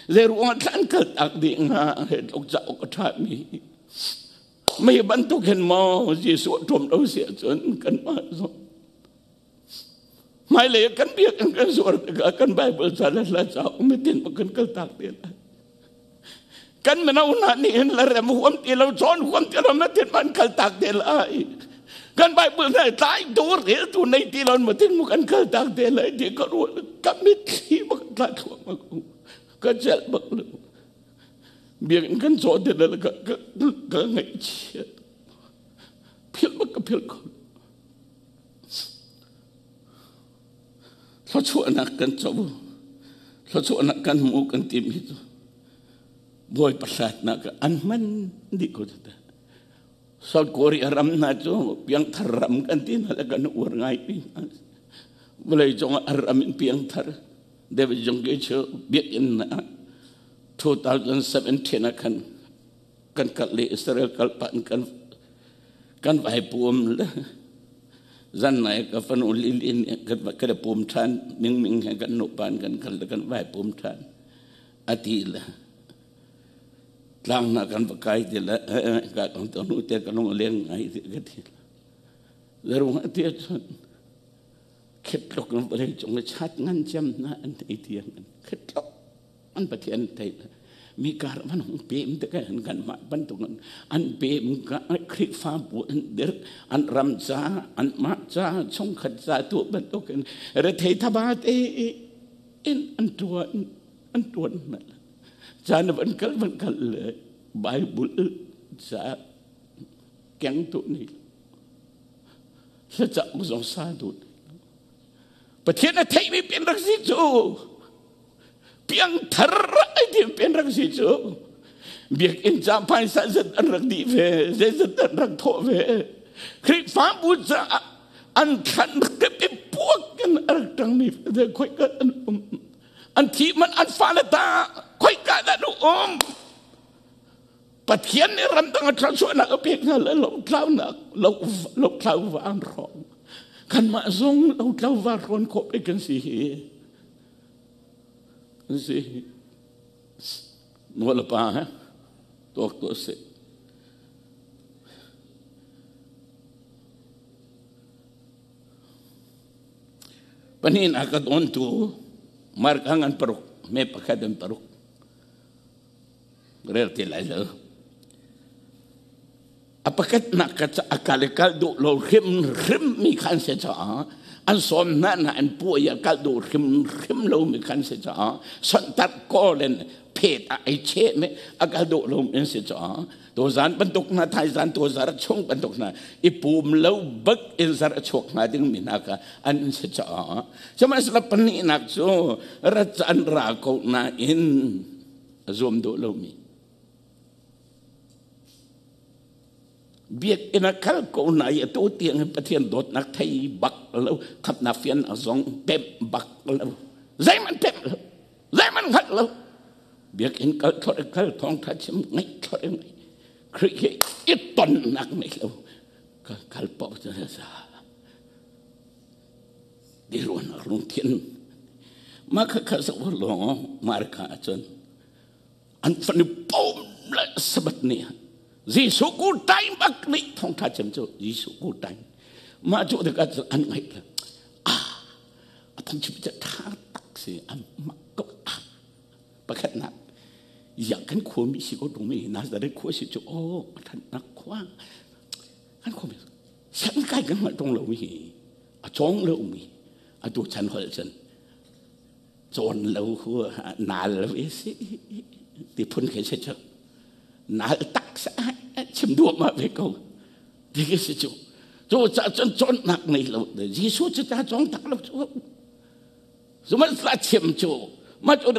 Zeiruang thlan kal tak ding hna he tluk cauk a tha mi. Mei bantuk hin maw Jesuh a ṭum lo si ahcun kanmah zong hmailei kan biakinn kan zuar tikah kan Bible ca le hla ca mitin kan kaltak te lai. Kan mino hna nih hin la rem huam ti lo cawn huam ti lo matin man kaltak te lai. Kan Bible hna tlai tu rel tu nei ti lo matin mu kan kaltak te lai ti ka ruah ka mitthli bak tla thluahmah ko ka celh bak lo. Biakinn kan cawh te le ka ka ngaihchia philh bak ka philh kho. Thluachuahnak kan co. Thluachuahnak kan hmu kan timi cu Bawipa hlatnak an hman dih ko ta. South Korea ram hna cu piangthar ram kan ti hna le kan uar ngai pi hna. Vawlei cung ah ram in piangthar David Jong Ki cu biakinn ah 2017 ah khan kan kal le Israel kal pah in kan kan vai pum le zan nai ka fanu lilin kan kan pum than ming ming he kan nu pan kan kal le kan vai pum than ati le tlang na kan va kai ti le ka kan to nu te kan lung leng ngai ti ka ti le rung ati chun khitluk in vawlei cung i chat ngan cem hna an ei tiang in khitluk an Pathian thei mi kar man hung pem te kan kan mah bantuk an pem ka Khrihfabu an dir an ram ca an mah ca chungkhat ca tu bantuk in rethei thaba te in an tuan an tuan na caan van kal van kal le Bible ca keng tu ni Thlacam zong sa duh. Pathian a theihmi pian rak si cu. Piangthar ai ti pian rak si cu. Biakinn ca phaisa zat an rak dih ve, zeizat an rak thawh ve. Khrihfabu caah an thlan rak i puak in a rak ṭangmi khoi ka an um. An thi man an fale ta khoi ka dah um. Pathian nih ramdang a thluachuahnak a pek hna le lotlaunak lotlau va an hrawng. Kanmah zong lotlau va hrawn khawh pe kan si hi. Kan si hi. Nu le pa he tuak tuah sih. Panin a ka dawntu Mark hang an paruk, me pakhat an paruk. Rel ti lai lo. A pakhatnak ka a kal i kal duh lo hrimhrim mi kha an si caah an sawm hna na an puai a kal duh hrimhrim lo mi kha an si caah sonhtarh kawl in phe phet a ai che me a kal do lo in si cho to zan bantuk na thai zan to zar chung bantuk na i pum lo bak in zar chuak na ding mi na ka an si cho sihmanhsehlaw pahnihnak cu rat an ra ko nain a zuam duh lomi biakinn a kal ko na i atu tiang in Pathian dawtnak thei bak lo khamnak fian a zong pemh bak lo zeihmanh pemh lo zeihmanh hngalh lo biakinn kal thlor kal thawngtha chim ngaih thlor ngaih Khrih he i tonnak nei lo kal paoh cu za Biaruahnak lungthin mah khakha zoh law Marka ahcun an fanu pom le Sabbath ni ah Jesuh ku time bak nih thawngtha cem cu Jesuh ku time mah cu tikah cun an ngaih le ah a phungchim cu tha tak si an mak ko ah pakhatnak ya kan khua mi si ko tung mi Nazareth khua si cu oh thannak khua kan khua mi san kai kan hngalh tung lo mi hi a cawng lo mi atu chan holh cun cawn lo hu nal lo i si ti phun khi si cu nal tak sa chim duam ma ve ko ti khi si cu cu ca cun cawnnak nei lo Jesuh cu ta cawng tak lo cu Sihmanhsehlaw chim cu mah cu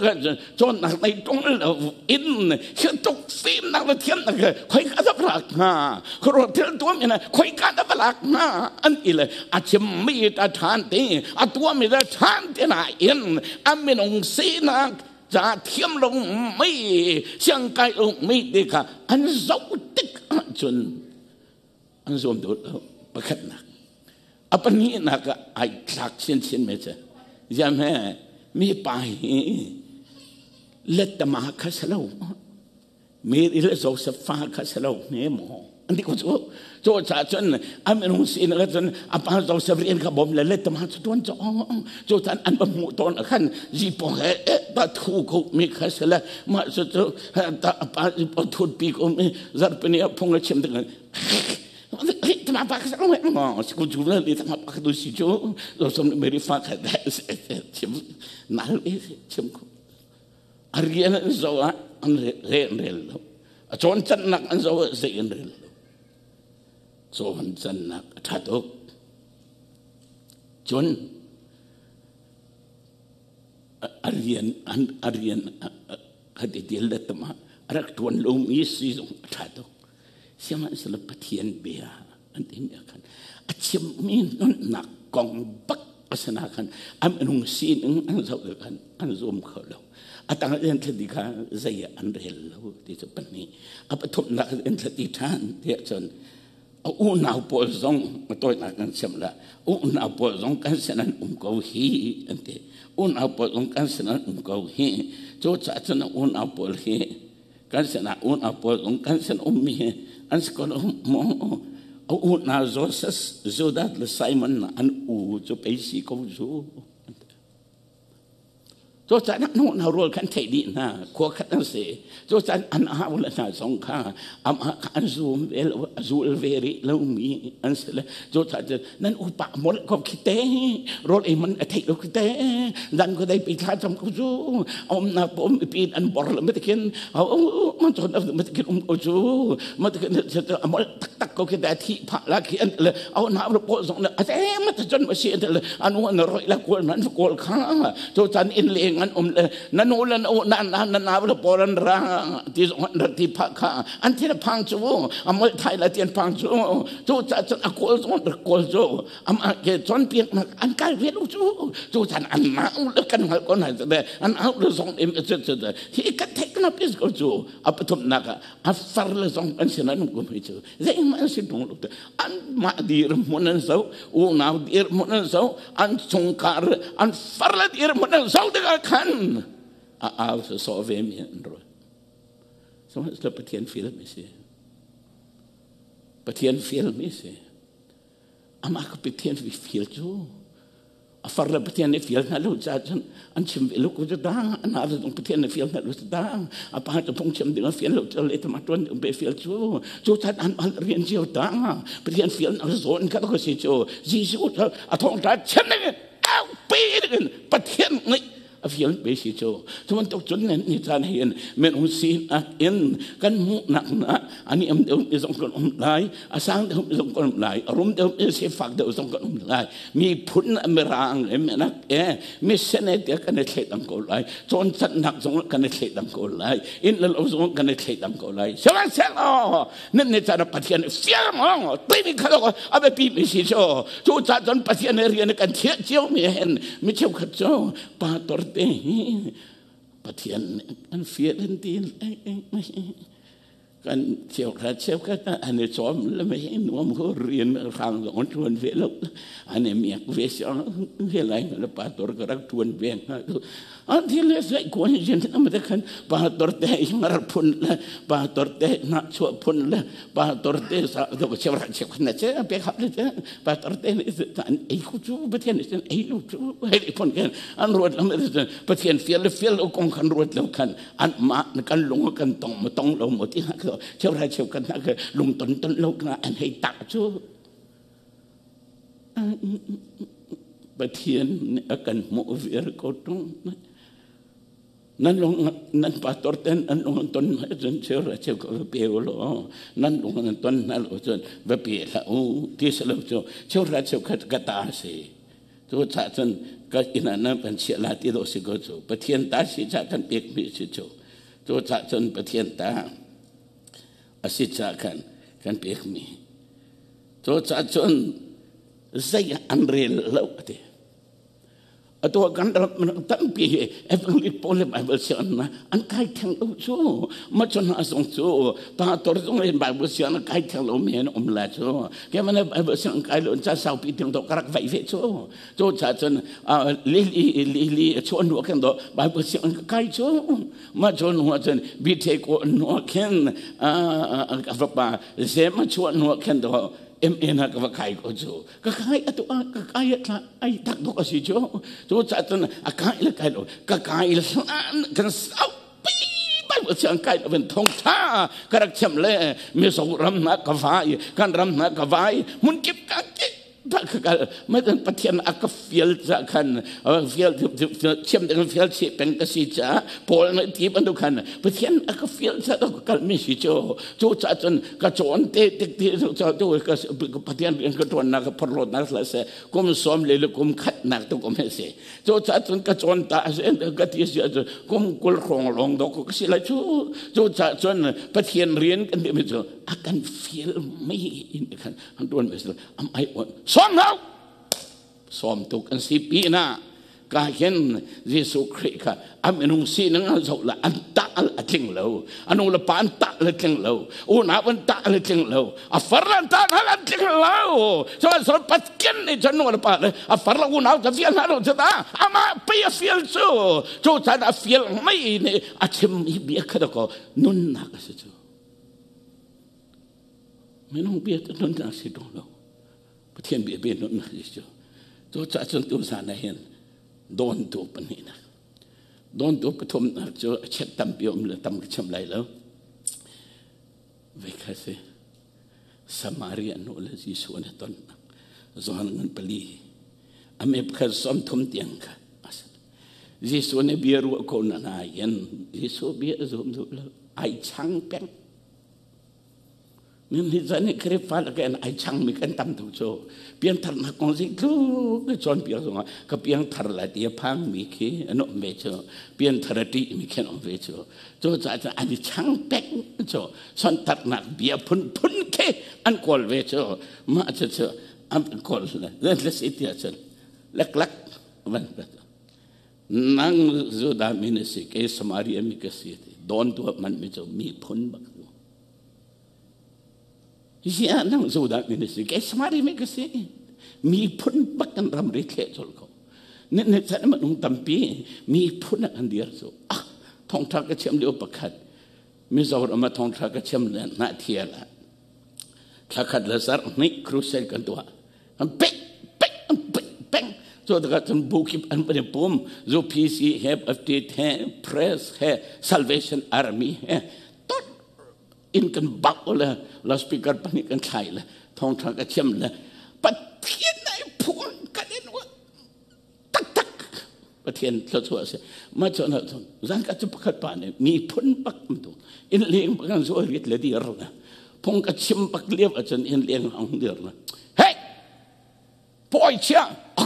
cawnnak nei ṭung lo in hi tuk fimnak le thiamnak he khoika dah va lak hnga khuaruah thil tuam in khoika dah va lak hnga an ti le a chimmi ta ṭhan te a tuahmi ta ṭhan te nain a minung sinak ca thiam lo mi siangkai lo mi ti kha an zoh tik ahcun an zuam duh lo pakhatnak a pahnihnak ah ai thlak chinchin me cu ziam he mi pa hi lettama kha si lo Mary le Joseph fa kha si lo hme maw an ti ko cu cu ca cun a minung sin ka cun a pa Joseph rian kha bawm le lettama cu tuan cu cu chan an va hmuh tawn khan zipo he ta thu ko mi kha si le mah cu cu ta pa zipo thut pi ko mi zarpini a phung a chim tik tama pa ka sa mo si ku ju le tama pa ka du si chu lo som meri fa kha da chim nal e chim ko a rian an zo ah an re an rel lo a cawn cannak an zo ah zei an rel lo cawn cannak a tha tuk cun a rian a rian kha ti til le tama a rak tuan lo mi si zong a tha tuk Sihmanhsehlaw Pathian bia an timi ah khan a chimmi nunnak kong bak a si na khan an minung sining an zoh le khan an zum kho lo. A tang in thlati kha zei ah an rel lo ti cu pahnih. A pathumnak in thlati ṭhan tiah cun a unau pawl zong a tawinak kan chim la unau pawl zong kan sin an um ko hi an ti unau pawl zong kan sin an um ko hi cu caah cun a unau pawl hi kan sinah unau pawl zong kan sin ummi hi an si ko lo maw a unau Joseph Judas le Simon an u cu pei si ko cu Cucaah nu na rual khan theih dih hna khua khat an si cucaah an au le hna zong kha amah kha an zum ve lo a zul ve rih lomi an si le cucaah cun nan upa molh ko khi te rawl ei man a theih lo khi te dan ko dei pi thla cam ko cu om na pom pi an bor le matikin man chon matikin um ko cu matikin amol tak tak ko khi te thi pha la khi an le au na lo po zong le a te ma ta chon ma si an le anu an roi la kol nan kol kha to chan in le ngan um le na nu le na na na na na le por an ra ti zong an ra ti pha kha an thi na phang chu amol thai la tian phang chu chu cha chon a kol zong ra kol chu am a ke chon piak nak an kal ve lu chu chu chan an na le kan hal kon hai de an au le zong im chu chu hi ka thek na pis ko chu a pathum nak a far le zong an sin an kum hi chu zeihmanh an si tung lo an mah dirhmun an zo unau dirhmun an zo an chungkhar an farle dirhmun an zo tikah khan a au sawsawh ve mi an ruat sihmanhsehlaw Pathian fial mi si Pathian fial mi si amah ka Pathian fial cu a far le Pathian nih fial hna lo caah cun an chim ve lo ko cu ta an ha zong Pathian nih fial hna lo cu ta a pa cu phung chim ding a fial lo cu le tama tuan ding pe fial cu cu chan an an rian cio ta Pathian fial na zawn ka ko si cu Jesuh a thong ta chen ding au pe ding Pathian nih A fial pe si cu. Cu bantuk cun nan ni caan hin minung sinak in kan hmuhnak na ani am deuh mi zong kan um lai, a sang deuh mi zong kan um lai, a rum deuh mi sifak deuh zong kan um lai. Miphun mirang le minak e mission e tiah kan i thleidang ko lai. Cawncannak zong kan i thleidang ko lai. Inn le lo zong kan i thleidang ko lai. Sihmanhsehlaw nan ni caan Pathian fial maw timi kha a biapi mi si cu. Cu ca cun Pathian rian kan thiah cio mi hen mi cheukhat cu pastor te hi Pathian an fial an ti kan cheukhat cheukhat an i cawm le mei nuam ko rian hrang zong an ṭuan ve lo an i miak ve siang he lai le pastor ka rak ṭuan ve hnga an thil le sai ko hin jin am te khan pastor te ngar phun le pastor te na chuah phun le pastor te sa do ko cheu ra cheu khan che pe khap le che pastor te ni an ei ku chu pathian ni ei lu chu hei phun ken an ruat lam pathian fial le fial lo kong khan ruat lo khan an ma kan lung kan tong mo tong lo mo ti ha ko cheu ra cheu kan ha lung ton ton lo na an hei tak chu Pathian nih a kan hmuh viar ko ṭung. Nan lung nan pastor ten nan lung an ton hna cun cheu ra cheu ka va pe u law nan lung an ton hna lo cun va pe hlah u ti si lo cu cheu ra cheu khat ka ta si. Cu cah cun ka inn ah nan kan chiah la ti dawh si ko cu Pathian ta si cah kan pek mi si cu. Cu cah cun Pathian ta a si cah khan kan pek mi. Cucaah cun zei ah an rel lo a ti. Atu kan ram tampi hi Evangel pawl le Bible sianginn an kai theng lo cu. Ma cu hna zong cu pastor zong in Bible sianginn kai theng lo mi an um la cu. Ke mana Bible sianginn kai lo ca saupi tiang do ka rak vai ve cu. Cu ca cun lili lili chuan nu khen do Bible sianginn kai cu. Ma cu nu cun bi the ko nu khen ka vapa zem a chuah hnu ah khan do MA na ka va kai ko cu ka kai atu a ka kai tla ai tak dok a si cu cu ca cun a kai le kai lo ka kai hlan kan sau pi Bible siang kai lo thong tha ka rak thiam le Mizoram na ka vai kan ram na ka vai mun kip ka ki Pathian Pathian a ka fial ca khan fial thiam ding fial che peng ka si ca Paul na ti bantuk khan Pathian a ka fial ca ka kal mi si cu cu ca cun ka cawn te tik ti cu ka Pathian rian ka tuan nak ka phorhlawt nak la se kum som le kum khat nak tu kum he si cu ca cun ka cawn ta ka ti si cu kum 20 hrawng lawng do ka si lai cu cu ca cun Pathian rian kan ti mi cu a kan fial mi in khan an tuan ve am ai on som hau som tuk an si pi na ka hin Jesuh Khrih kha a minung sining an zoh la an ta al a tling lo anu le pa an ta le tling lo unau an ta le tling lo a far an ta hal an tling lo so so patkin ni chan nu le pa le a far la unau ta fial na lo ta ama pe a fial chu chu chan a fial mai ni a chim hi bia kha ko nun nak a si chu Minung bia cu nunnak si ṭung lo. Pathian bia bia nunnak si cu. Cu caah cun tu zan ah hin dawntu pahnihnak. Dawntu pathumnak cu a chiat tampi um le tam ka chim lai lo. Veikha si. Samaria nu le Jesuh an i tonnak. Johan ngan pali. A me pakhat 30 tiang kha. Jesuh nih bia ruah ko na nain Jesuh bia zum duh lo. Ai chang peng. Ni zan i Khrihfa lakin ai changmi kan tam tuk cu piantharnak kong zeitluk i cawnpiak zongah ka piangthar lai ti a phangmi khi an um ve cu pianthar a ṭihmi khi an um ve cu cucaah cun an i chang peng cu sonhtarhnak bia phunphun khi an kawl ve cu mah cucu an kawl le le si ti ahcun leklak van nang Judah mi na si kei Samaria mi ka si ti dawn tu man mi cu miphun bak tu hi ah nang Judah mi na si kei Samaria mi ka si miphun bak kan ramri thleh col ko ne ne chan ma nung tampi miphun an dir cu ah thongtha ka chiam lio pakhat Mizoram ah thongtha ka chiam le na thial ah thlakhat le zarh hnih crusade kan tuah an pek pek an pek peng cu tikah cun bu kip an van i pum UPC he FT he press he Salvation Army he tot in kan bak le loudspeaker pahnih kan thlai le thawngtha ka thiam le Pathian ai phun kan in taktak. Pathian thluachuah a si. Mah cu na cun zan ka cu pakhat pa nih miphun bak tu inn leng bak an zuai rit le dir na phung ka chim bak lio ahcun inn leng hong dir na hey pawi chia a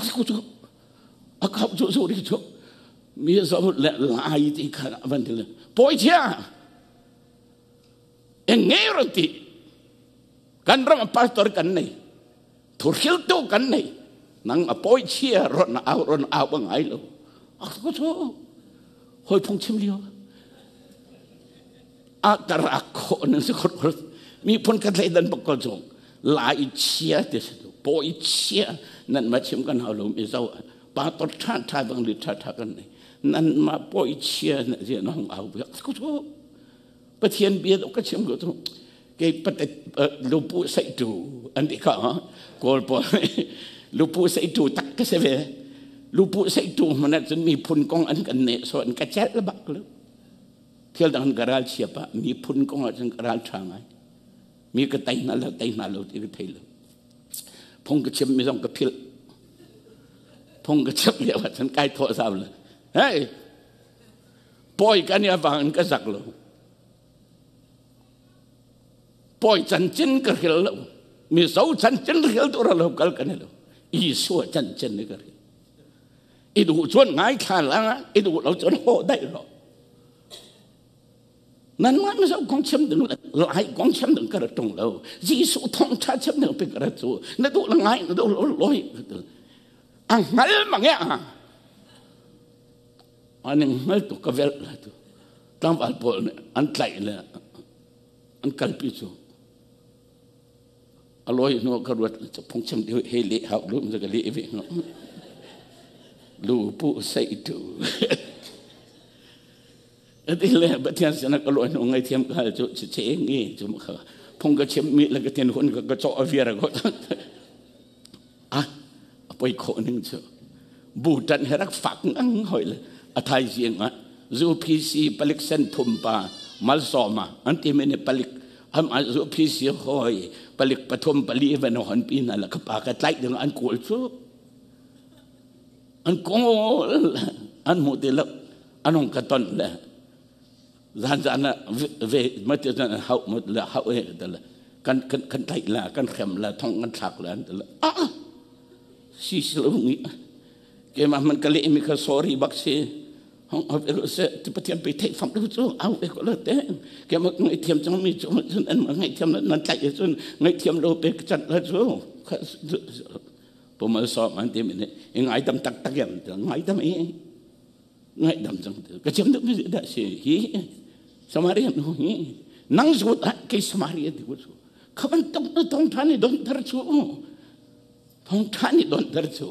khau cu zu ri cu mi zo le lai ti kha van ti le pawi chia eng nge ron ti kan ram pastor kan nei Thuhriltu kan nei. Nang a pawi chia ron au ron au ba ngai lo. A ko chu. Hoi phung chim lio. A karak kho nan si khot khot. Mi phun kan tlei dan bak ko chung. Lai chia te si tu. Pawi chia nan ma chim kan hau lo mi zo. Pa tor tha tha bang li tha tha kan nei. Nan ma pawi chia na zia na hong au bi. Ko chu. Pathian bia ka chim ko tu. Kei patet lupu seitu an ti kha kawl pawl lupu seitu tak ka si ve. Lupu seitu hmanh ah cun miphun kong an kan neh so an ka celh bak lo. Thil dang ka ral chia pa miphun kong ah cun ka ral tha ngai. Mi ka tei hna lo tei hna lo ti ka thei lo. Phung ka chim mi zong ka philh. Phung ka chim lio ah cun kai thawh zau le. Hey, pawi kan i avang in ka zak lo. Pawi cancin ka hril lo. Mizo cancin hril tu ra lo kal kan lo. Isua cancin ni ka hril. I duh cun ngai thla lang i duh lo cun ho dai ro. Nan mah mizo kong chim ding lai kong chim ding ka ra tung lo. Jesuh thong tha chim ding pe ka ra cu. Na duh la ngai na duh lo loi. A hngal mang ya. An hngal tu ka vel la tu. Tlangval pawl nih an tlaih le an kalpi cu a lawi hnu ka ruat cu phungchim deuh he leh hau lu ka leh ve hnga lu pu sei tu ati le Pathian sin ka lawi hnu ngai thiam ka hal cu che che ngi cu kha phung ka chim mi le ka tin hun ka ka chaw a viar ko ah a poi khawh ning cu bu tan he rak fak ngang hoi le a thai ziang ah zu PC palik sen thum pa malsawma an ti mi ni palik am a zu PC hoi palik pathum pali van hon pi na la ka pa ka tlai ding an kawl cu an kawl an mu ti lo an hong ka ton le zan zan ah ve ma ti zan hau mu le hau e te le kan kan kan tlaih la kan hrem la thong kan thlak la an le a si si lo ngi ke ma man ka le mi kha sorry bak si hong hop e se ti pathian pe thei fam lu chu au e ko le te ke ma ngai thiam chang mi chu chun an ma ngai thiam nan tlaih chun ngai thiam lo pe chat la chu pumal so man ti mi ne ngai dam tak tak yam ngai dam e Ngaihdam cang tu ka chim duh mi dah si hi Samaria nu hi nang zu ta ke Samaria ti ku kha bantuk na thong tha ni don thar chu thong tha ni don thar chu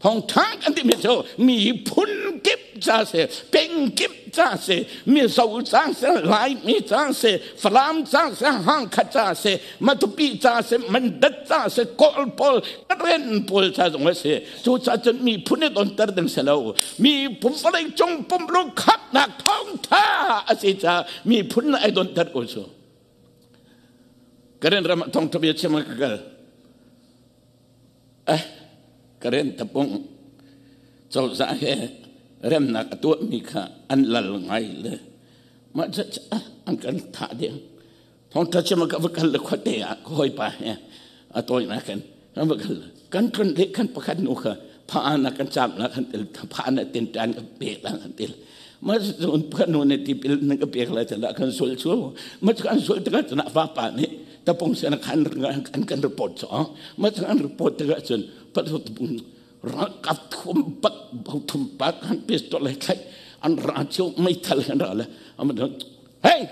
thong tha kan ti mi chu mi phun kip cha se peng kip cha se mi zo cha se lai mi cha se Falam cha se hang kha cha se Matupi cha se Mandat cha se Kawl pawl Karen pawl cha zong a si Cucaah cun miphun i donter ding si lo. Miphun vawlei cung pumlu khamhnak thawngtha a si caah miphun ai donter ko cu. Karen ram ah thawngtha bia chim ka kal. Eh, Karen tapung cozah he remnak a tuahmi kha an lal ngai le mah an kan thah ding. Thawngtha chim ka va kal le khuate ah ka hawipa he a tawinak in kan va kal kan tlun le kan pakhat nu kha pha na kan cham la kan til pha na tin tan ka pek la kan til ma cun pakhat nu ne tipil na ka pek la tala kan sul chu ma kan sul taka chuna va pa ne tapong sen khan kan kan report cho ma kan report taka chun pat ralkap thum pak bau thum pak han pistol le thlai an ra chiu mei thal han ra le am hey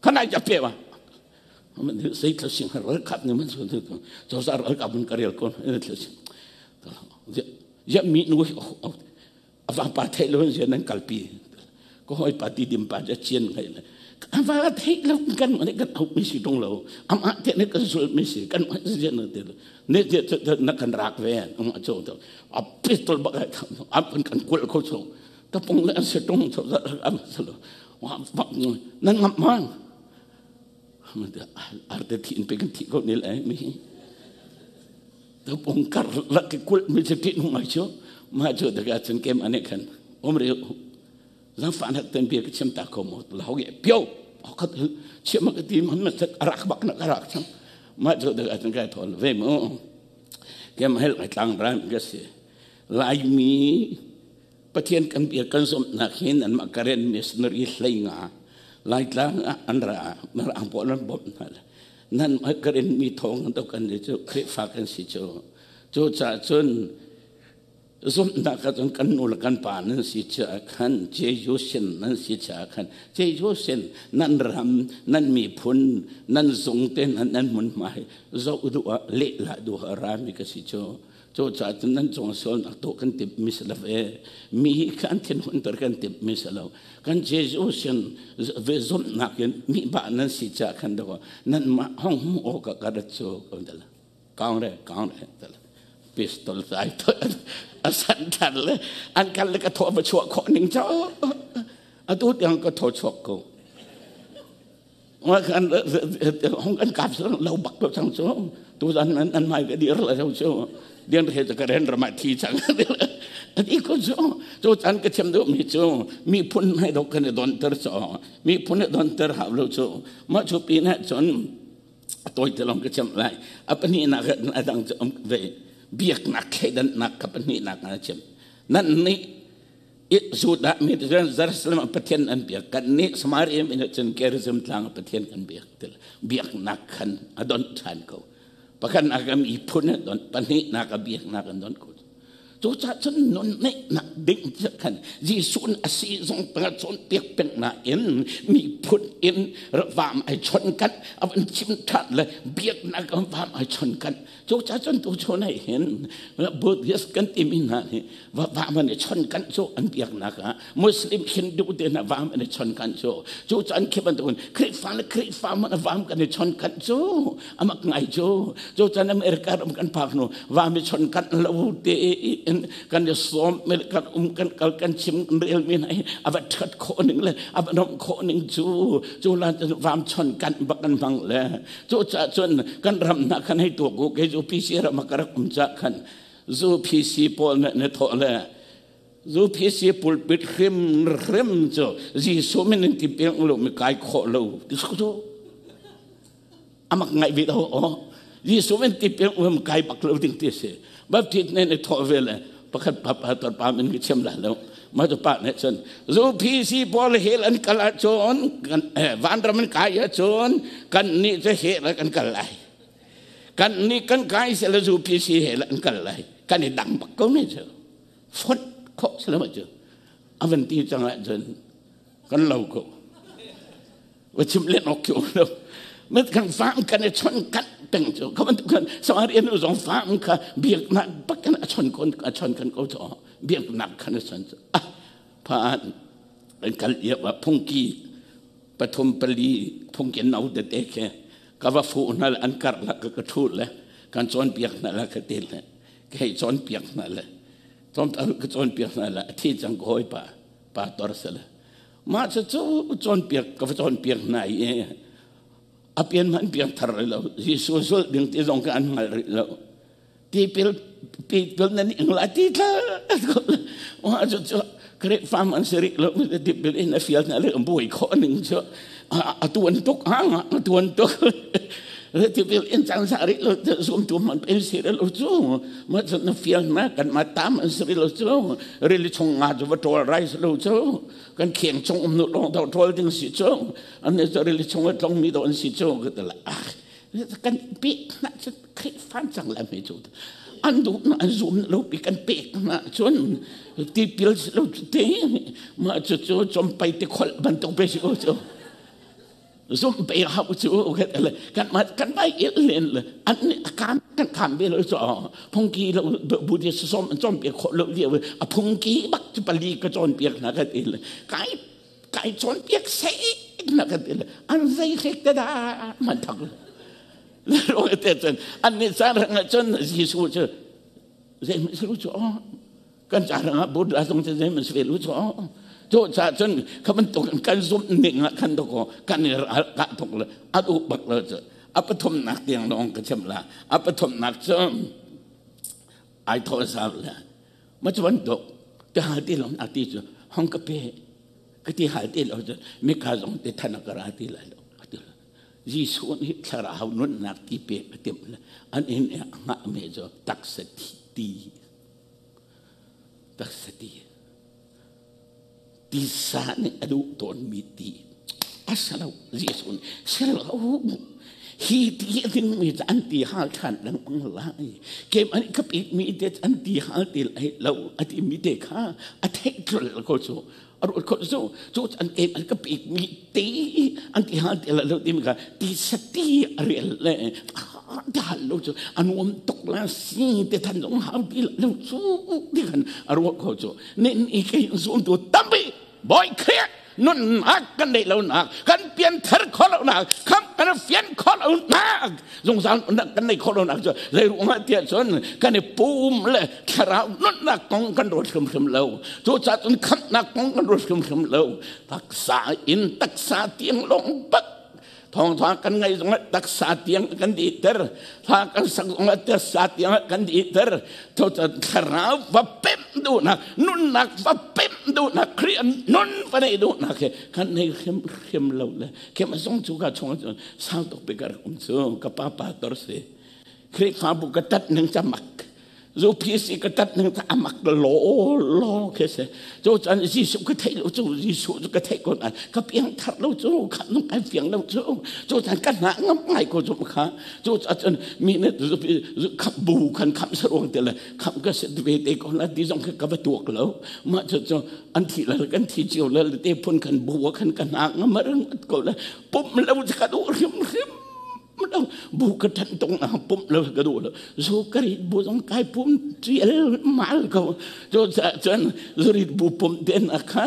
Khanai ja pe wa. Sei thla sing ral kap ni man su cho sa ral kap mun karel kon thla sing. Ya mi nu ava pa thei lo je nan kalpi. Ko hoi pa ti dim pa ja chien ngai le. Ava thei lo kan ne kan au mi si dong lo. Am a te ne kan sul mi si kan ma je na te. Ne je na kan rak ve am a cho to. A pistol ba ka am kan kan kul ko cho. Ta pong le an se tong cho am se lo. Nan ngam mang arte thi in pe kan thi ko ni lai mi ta pong kar la ke kul mi se ti ngai cho Mah cu tikah cun kem ane khan um ri zangfah nak ten bia ka chim ta ko mo lau ge pio khat chim ka ti man ma rak bak na rak chang mah cu tikah cun kai thol ve mu kem hel kai tlang ran ka si Laimi Pathian kan bia kan zumhnak hin anmah Karen missionary hlei nga Laitlang ah an ra mirang pawl an bawmh hna le nan mah Karen mi thawng an kan ni cu Khrihfa kan si cu. Cu caah cun zumhnak ah cun kan nu le kan pa nan si caah khan Jesuh sin nan si caah khan Jesuh sin nan ram nan miphun nan zung te nan nan hmunhma hi zoh duh ah lehlah duh ah rami ka si cu. Cucaah cun nan cung sualnak tuah kan timh mi si lo e. Mi hi kha an thin hunter kan timh mi si lo. Kan Jesuh sin ve zumhnak in mi ba nan si caah khan dawh nan mah hong hmu awk ah ka rat cu ko dala. Kaung re kaung re dala. Pistol sai to a san than le an kal le ka thaw va chuah khawh ning cho. Atu tiang ka thaw chuak ko. Kan hong kan kap lo bak to chang chu tu zan an an mai ka dir la chang chu dian he ka ren rama thi chang ati ko chu chu chan ka chem do mi chu mi phun mai do kan don ter cho mi phun don ter ha lo chu ma chu pi na chon toi te long ka chem lai apani na ka adang ve biak nak khedan nak ka pani nak na chem nan ni Judah mi cun Jerusalem ah Pathian an biak. Kan nih Samaria mi nih cun Gerizim tlang ah Pathian kan biak til. Biaknak khan a donh ṭhan ko. Pakhatnak a miphun a donh, pahnihnak a biaknak an donh ko. Cucaah cun nun neihnak ding khan Jesuh a si zong panga cawnpiak peng nain miphun in vam ai chon kan a van chim ṭhan le biaknak vam ai chon kan. Cucaah cun tuchun ah hin Buddhist kan timi hna nih vam an i chon kan cu an biaknak ah Muslim Hindu te hna vam an i chon kan cu cu caan khi bantukin Khrihfa le Khrihfa man vam kan i chon kan cu amak ngai cu cu caan America ram kan phak hnu vam i chon kan lo te in kan i sawm kan um kan kal kan chim rel mi hna hi ava that khawh ning le ava nom khawh ning cu cu lan vam chon kan bak kan hmang le cu ca cun kan ram hna khan hei tuak u ke zu PC ram ka rak um ca khan zu PC pawl nih na thawh le zu PC pulpit hrim hrim cu Jesuh min in tipil lo mi kai khawh lo ti cu amak ngai ve do o Jesuh min tipil lo mi kai bak lo ding ti si baptist ne ne thawh ve le pakhat pa pa tor pa min ki chem la lo ma tu pa ne cun zu PC pawl hel an kal ahcun kan vanram an kai ahcun kan nih cu hel kan kal lai Kan nih kan kai se le zu PC he le an kal lai. Kan i dang bak ko ne cu. Fot khawh se le ma cu. A van ti cang ah cun kan lo ko. Va chim len ok kyo lo. Met kan fam kan i chon kan peng cu. Ka bantuk kan Samaria nu zong fam kha biaknak bak kan a chon kon a chon kan ko cu. Biaknak khan a chon cu. Ah phan kan kal iap ah phungki pathum pali phungki nau tete khe ka va fuh hna le an karlak ka ka ṭhu le kan cawnpiak hna le ka ti le ka hei cawnpiak hna le ka cawnpiak hna le a thi cang ka hawipa pa tor se le mah cu cu cawnpiak ka va cawnpiak hna i a pian hmanh piang thar rih lo Jesuh zulh ding ti zong ka an hngal rih lo tipil tipil nan ing la ti tla wa cu cu Khrihfa man si rih lo tipil in a fial na le buai khawh ning cu a tuan tuk hang a tuan tuk tipil in cang sa rih lo zum tu man pen si lo cu ma cu na fial na kan ma tam an si lo cu rili chung nga cu va ṭawl rai si lo cu kan kheng chung um nu lawng do ṭawl ding si cu an ne cu rili chung a tlong mi do an si cu ka ti la ah kan pe na cu Khrihfa cang le mi cu an duh na an zum lo pi kan pek na cun tipil lo te mah cu cu chompai te khol bantuk pe si ko cu zum pe hau cu kan ma kan bai il len le an kan kan kam be lo cho phungki lo Buddhist som chom pe kho lo dia a phungki bak chu pali ka chon piak na ka ti le kai kai chon piak se na ka ti le an zei khek te da man thak te cun an nih caan rang ah cun Jesuh cu zeihmanh si lu cu kan caan rang ah Buddha zong cu zeihmanh si ve lu cu cu ca cun kha bantuk kan zumh ning ah khan dawkaw kan i ral kah tuk le a duh bak lo cu a pathumnak tiang lawng ka chim la a pathumnak cu ai thawh zau le. Ma cu bantuk ti hal ti lo na ti cu hong ka pe ka ti hal ti lo cu mika zong ti than a ka ra ti lai lo. Jesuh nih thlarau nunnak ti pek a timh le an inn i a hngahmi cu taksa ti taksa ti tisa nih a duh tawnmi ti a si lo. Jesuh nih si lo, hi ti a dingmi cu an ti hal ṭhan lengmang lai, keimah nih ka pekmi te cu an ti hal ti lai lo a timi te kha a theih tlol ko cu. A ruat kho cu cu an kem an ka pekmi te an ti hal ti lo timi kha ti sati a rel le ti hal lo cu a nuam tuk la si te than zong hau ti lo cu ti khan a ruat kho cu. Nin i kei zum tu tampi Bawi Khrih nunnak kan neih lonak, kan pianthar khawh lonak, kham kan fian khawh lonak, zungzal nunnak kan neih khawh lonak cu zei ruangah tiah cun kan i pum le thlarau nunnak kong kan ruat hrimhrim lo. Cucaah cun khamhnak kong kan ruat hrimhrim lo. Taksa in taksa tiang lawng bak thawngtha kan ngaih zongah taksa tiang kan dihter, hla kan sak zongah taksa tiang kan dihter. Thlarau va pemh duhnak, nunnak va pemh duhnak, Khrih nun va neih duhnak he kan nei hrimhrim lo le kem zong cu ka chung cun sau tuk pe ka rak um cu. Ka pa pastor si, Khrihfabu ka tat ning camak zu PC ka tat ning ta amak lo lo ke se cu chan Jesuh ka theih lo cu, Jesuh cu ka theih ko na ka piang thar lo cu, kha nung ai fiang lo cu. Cu chan ka hna ngam ngai ko cu kha. Cu chan mi ne khap bu khan kham saruang te le kham ka se ve te ko la ti zong ka va tuak lo. Ma cu cu an thi la kan thi cio la te phun khan bu khan ka hna ngam rang ko la pum lo ka du hrim hrim bu ka than tong na pum lo ka du lo. Zu ka rit bu zong kai pum tial mal ko. Chu chan zu rit bu pum den a kha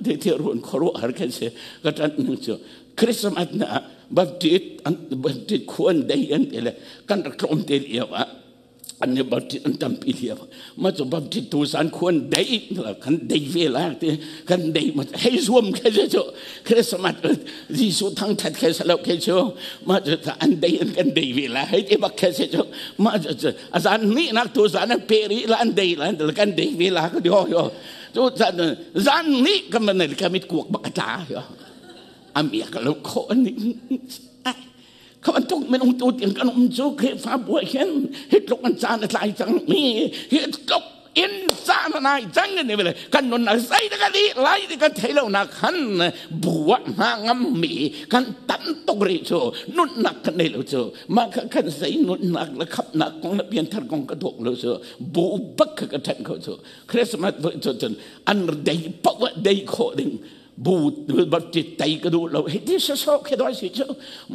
te the run khoru har khan se ka tan ning chu. Christmas na Baptist an Baptist khuan dei an te le kan rak tlom te liao a an ne Baptist an tampi liao ma chu Baptist tu san khuan dei kan dei ve la te kan dei ma hei zuam khe chu Christmas Jesu thang that khe salo khe chu ma chu an dei an kan dei ve la hei te bak khe se chu. Ma chu azan ni nak tu zan an pe ri la an dei la kan dei ve la ka dio yo chu zan ni kan man ka mit kuak bak ta yo amiak lo kho ni kha bantuk minung tu tiang kan um cu. Khrihfabu ah hin hi tluk an caan a tlai cang mi, hi tluk in caan a nai cang ni vele kan nun a zei da kan i lai ti kan thei lo nak han buah hna ngam mi kan tam tuk ri cu. Nunnak kan nei lo cu. Mah kha kan zei nunnak le khapnak kong le pianthar kong ka dok lo cu, bu bak kha ka ṭhen kho cu. Christmas voi cu cun an dei poah dei khawh ding bu Baptist tei ka duh lo hi ti so khi doi si cu.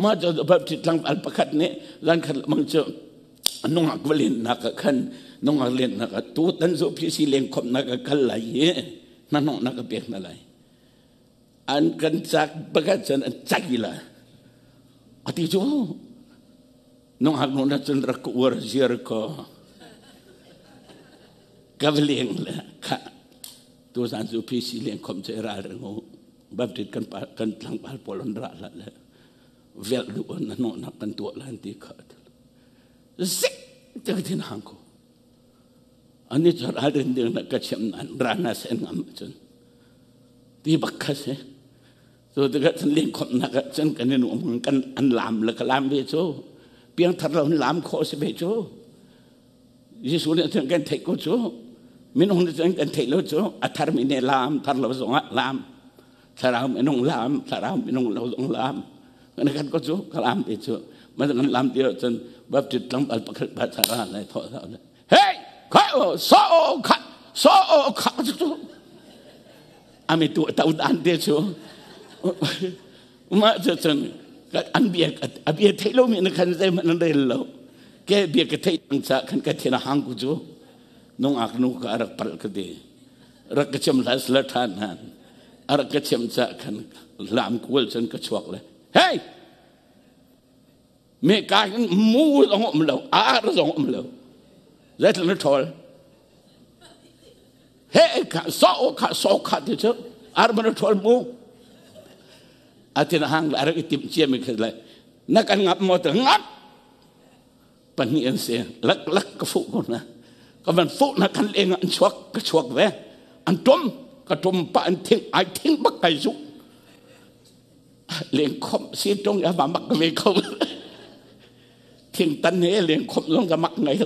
Ma cu Baptist tlangval pakhat nih zan khat mang cu nungak va len nak ah khan, nungak len nak ah tu tan zu phi si leng khom nak ah kal lai i na nong nak ka pek na lai an kan chak bakat cun an chai la ati cu. Nungak nu na cun rak uar ziar ko ka va leng le kha tu zan zu PC leng khom che ral ring u Baptist kan pa kan tlangval pawl an ra la le vel du na no nak kan tuah lan ti kha zik te thin hang ko ani chu ral rin ding na ka chiam nan ra na sen ngam chun ti bak kha se. Cu tikah cun lengkhawmhnak ah cun kan in um kan an lam le ka lam ve cu piangthar lo in lam khawh si ve cu. Jesuh nih cun kan theih ko cu, minung nih cun kan theih lo cu. A tharmi nih lam thar lo zongah lam, thlarau minung lam, thlarau minung lo zong lam kan kan ko cu ka lam te cu. Ma kan lam ti cun Baptist tlangval pakhat pa thara lai thawh hey kha so kha so kha cu ami tu tau dan te cu. Ma cu cun an bia a bia thei lo mi na khan zei man an rel lo ke bia ka thei ang cha khan ka thina hang ku cu. Nungak nu ka rak pal ka ti rak ka chem las la than han arak ka chem cha khan lam kual cun ka chuak le hey me ka hin mu zong um lo ar zong um lo zeitluk na ṭhawl he kha so kha so kha ti cu ar man ṭhawl mu atin hang la rak i timh cia mi kha le na kan ngap mo te ngap pahnih an si lak lak ka fuh ko na. Ka van fawh na kan leng an chuak ka chuak ve. An tom ka tom pa an thing ai thing bak kai zu. Leng khom si tong ya ba mak ve ko. Thing tan he leng khom zong ka mak ngai.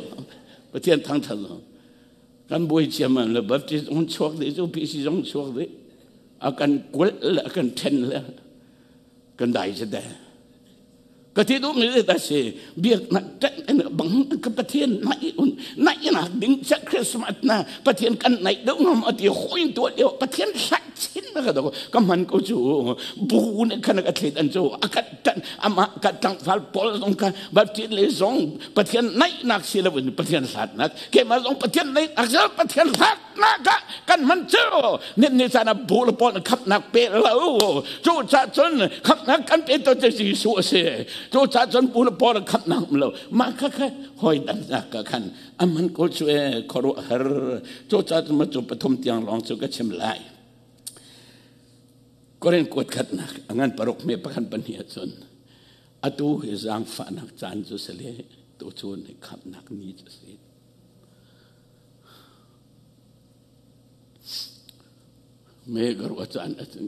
Pathian thang than lo. Kan buai chiam le Baptist on chuak de zu PC zong chuak de. A kan kual le a kan then le kan dai se de. Ka ti duhmi zeidah a si? Biaknak ṭanh bang ka Pathian naih un naihnak ding ca Christmas na Pathian kan naih deuh ngam a ti hawi tuah lio Pathian hlat chin na ka do ka hman ko cu bu nih khan ka thlet an cu a ka ṭanh amah ka tlangval pawl zong kha Baptist le zong Pathian naihnak si lo in Pathian hlatnak keimah zong Pathian naihnak si lo Pathian hlat nak ah kan hman cu nin ni caan ah bu le pawl khamnak pe lo cu ca cun khamnak kan pe to te Jesuh a si cu ca cun bu le pawl khamnak um lo mah kha kha hoi dang nak ka khan aman ko cu e khuaruah har cu ca cun ma cu pathum tiang lawng cu ka chim lai Korin kuat khatnak angan paruk me pakhan pahnih cun atu hi zaangfahnak caan cu si le tu cun khamnak ni cu si Me ka ruah caan ahcun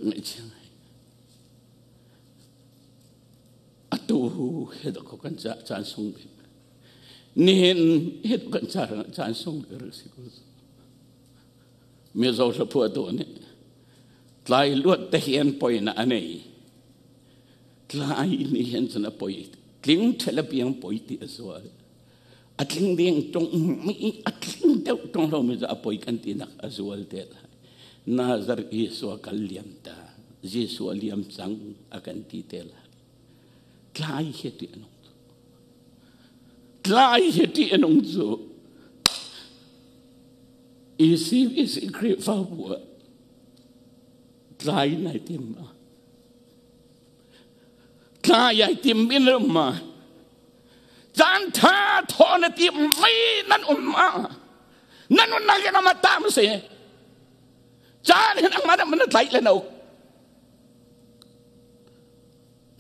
ngaihchia ngai. Atu he dawh kan ca caan sung bik. Nihin he kan ca caan sung bik rak si ko. Mizo hlaphuah tu nih tlai luat te hian poi na a nei. Tlai ni hian cun a poi tling ṭhel a piang poi ti a zual. A tling ding ṭung mi a tling deuh ṭung lo mi cu a poi kan tinak a zual te lai. Nazar Jesuh kal liam ta Jesuh a liam cang a kan ti te lai. Tlai hi ti a nung cu. Tlai hi ti a nung cu. ECBC Khrihfabu ah tlai nai tim ma. Tlai ai tim in um ma. Caan tha thaw na tim mei nan um ma. Nan un nak in ama tam si. Caan hin ang mana mana tlai le no.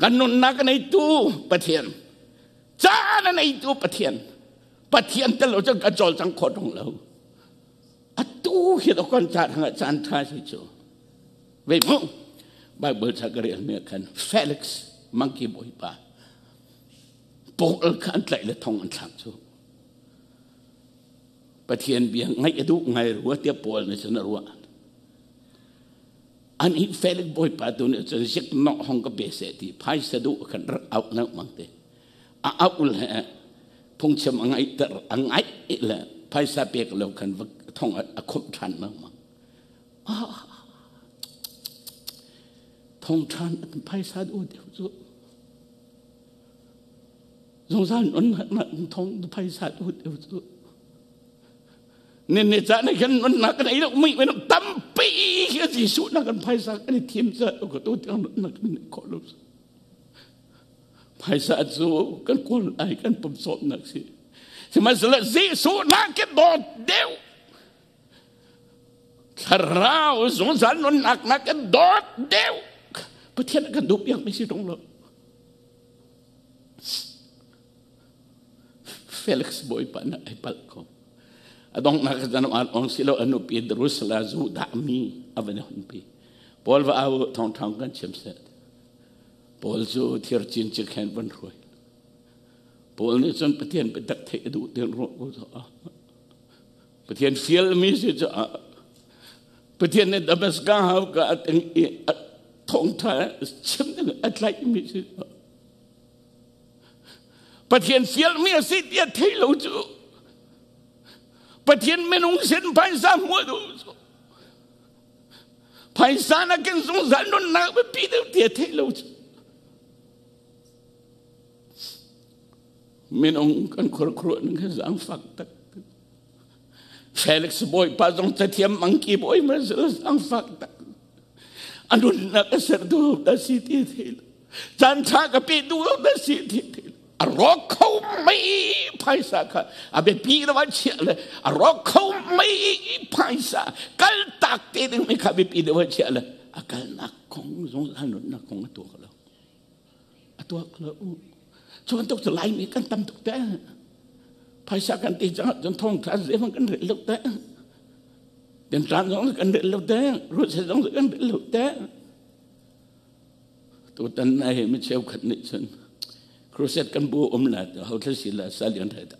Kan nunnak a neitu Pathian. Caan a neitu Pathian. Pathian tel lo cun kan cawlcang khawh ṭung lo. Atu hi kan caan hangah caan ṭha si cu. Ve mu Bible cha ka rel mi khan Felix monkey bawipa Paul kha an tlaih le thong an thlak cu. Pathian bia ngaih a duh ngai rua tiah Paul nih cun a ruah. An hi Felix bawipa tu nih cun zik nok hong ka pe seh ti phaisa duh khan rak auh na mang te. A auh le phungchim a ngaihter a ngaih le phaisa pek lo khan thong a khumh ṭhan lengmang. Thong ṭhan phaisa duh deuh cu zungzal nun thong phaisa duh deuh cu Nin ni caan ah khan nunnak kan ei lo mi minung tampi khi Jesuh nak kan phaisa kan i thim ca ka tu tiang nunnak kan nei khawh lo. Phaisa cu kan kawl ai kan pumsawmnak si. Sihmanhsehlaw Jesuh nak ke dawt deuh. Thlarau zungzal nunnak nak ke dawt deuh. Pathian kan duh piak mi si tung lo. Felix bawipa na ai palh ko. A donghnak ah an ong silo a nupi Drusilla Judah mi a van hunpi. Paul va au thawngthawng kan chim set. Paul cu thir cin cik hen van hruai. Paul nih cun Pathian biatak theih a duh tin ruah ko caah Pathian fial mi si caah Pathian nih Damascus hau ka a teng i thawngtha chim ding a tlaih mi si caah Pathian fialmi a si ti a thei lo cu Pathian minung sin phaisa hmuh duh cu phaisa na ken zungzal nunnak biapi deuh ti a thei lo cu minung kan khurkhruah ning hi zaangfak tak Felix bawipa zong cathiam mangki bawi ma zaangfak tak a nunnak a ser duh da si ti thei lo caan ṭha ka pe duh lo da si ti thei lo a rawk kho mei phaisa kha a biapi lo a chiah le a rawk kho mei phaisa kal tak te ding mi kha biapi deuh a chiah le a kalnak kong zungzal nunnak kong a tuak lo a tuak lo cu bantuk cu Laimi kan tam tuk te. Phaisa kan ti cang cun thawngtha zeihmanh kan rel lo te. Tentran zong kan rel lo te, ruatse zong kan rel lo te. Tutan nai mi cheukhat nih cun crusade kan bu um la ho thla si la salian thai ta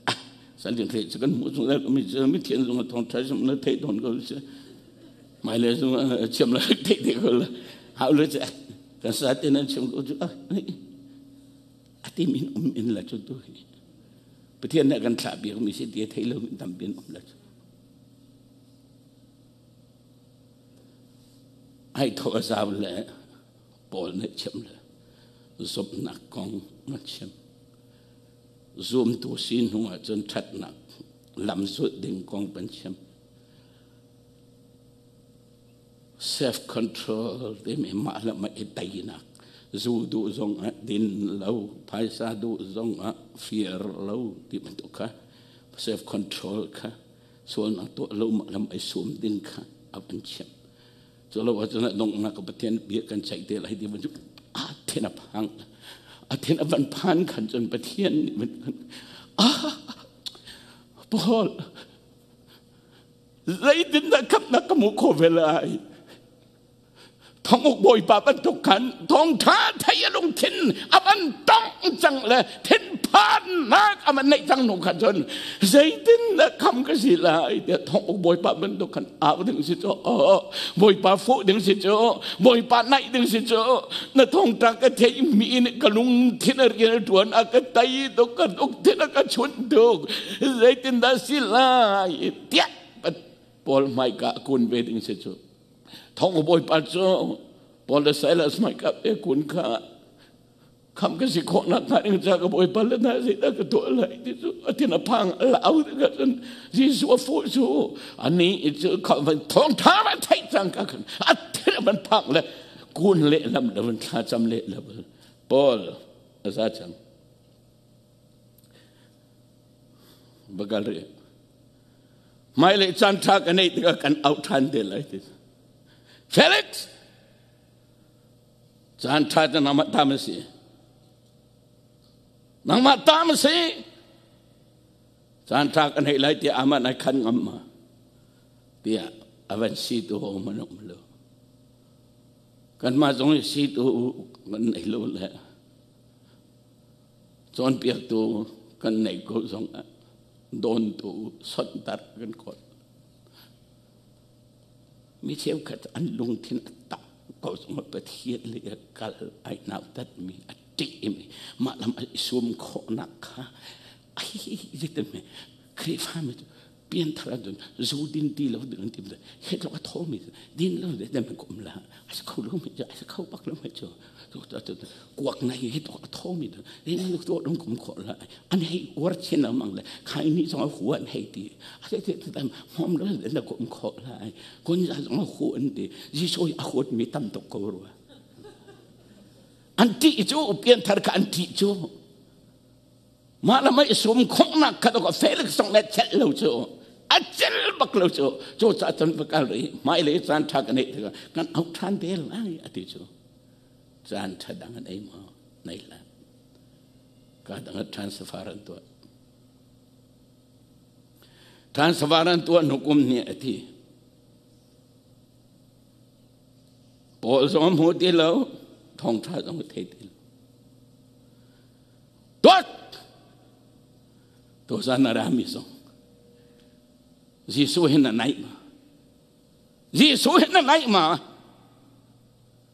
salian thai cu kan hmuh zung la mi cu mi thian zung thong thai zung na thei don ko si mai le zung chiam la thei te ko la hau le che kan sa te nan chim ko cu ati min um in la cu tu hi Pathian nih kan thlah bik mi si ti thei lo min tampi an um la cu ai tho a zau le Paul nih chim le zumhnak kong a chim. Zumtu si hnu ahcun ṭhatnak lam zulh ding kong kan chim. Self control timi mah le mah i teinak zu duh zong ah din lo, phaisa duh zong ah fir lo ti bantuk kha self control kha sualnak tuah lo mah le mah i sum ding kha a van chim. Cu lo ahcun donghnak Pathian bia kan ceih te lai ti bantuk a thin a phang. A thin a van phan khan cun Pathian nih ah Paul zeitindah khamhnak ka hmuh khawh ve lai? Thonguk bawipa bantuk khan thawngṭha thei a lungthin a van tongh cang le thinphannak a van neih cang hnu khan cun zeitindah kham ka si lai tiah thonguk bawipa bantuk khan au ding si cu bawipa fuh ding si cu bawipa naih ding si cu na thawngṭha ka theih mi nih ka lungthin a rian a ṭuan a ka tei tuk ka lungthin a ka chunh tuk zeitindah si lai tiah Paul hmaika a kun ve ding si cu Thong bawipa cu Paul le Silas hmaika pe kun kha kham ka si khawh nak hnga ding ca ka bawipa le na zeidah ka tuah lai ti cu a thin a phang a lau tikah cun Jesuh a fuh cu ani cu kha van thawngtha van theih cang ka khan a thin a van phang le kun le lam le van thla cam le lam Paul a za cang bagal ri Hmailei caan ṭha ka neih tikah kan auh ṭhan te lai ti. Felix! Caan ṭha cu nangmah ta ma si? Nangmah ta ma si? Caan ṭha ka neih lai tiah amah nai khan ngam ma? Tiah a van si tu ho man um lo. Kanmah zong i si tu kan nei lo le cawnpiaktu kan neih ko zong ah dawntu sonhtarh kan kawl. Mi cheukhat an lungthin a tak ko zong Pathian le kal ai nautat mi a ṭih mi mah lam i sum khawhnak kha ai zeitin me Khrihfa mi cu pianthar ahcun zu din ti lo ding an tim he tluk a thaw mi din lo de dem kum la a si kho lo mi cu a si kho bak lo mi cu kuak nai he tluk a thaw mi din lo to dong kum kho la an hei uar chin lo mang le khai ni zong a hu an hei ti a te te te mom lo de na kum kho la kun za zong a hu an ti Jesu a huat mi tam tuk ko rua an ti cu pianthar kha an ti cu Mah le mah i sum khawhnak kha ka Felix zong le chelh lo cu a cel bak lo cu cu ca cun va kal i hmailei caan ṭha ka neih tikah kan auh ṭhan te lai a ti cu caan ṭha dang an ei maw nei la ka dang ah transfer an tuah transfer an tuah hnu kum hnih a ti Paul zong a hmu ti lo thawngṭha zong a thei ti lo Tuat! Tuzan a rami zong Jesuh hin na naih ma? Jesuh hin na naih ma?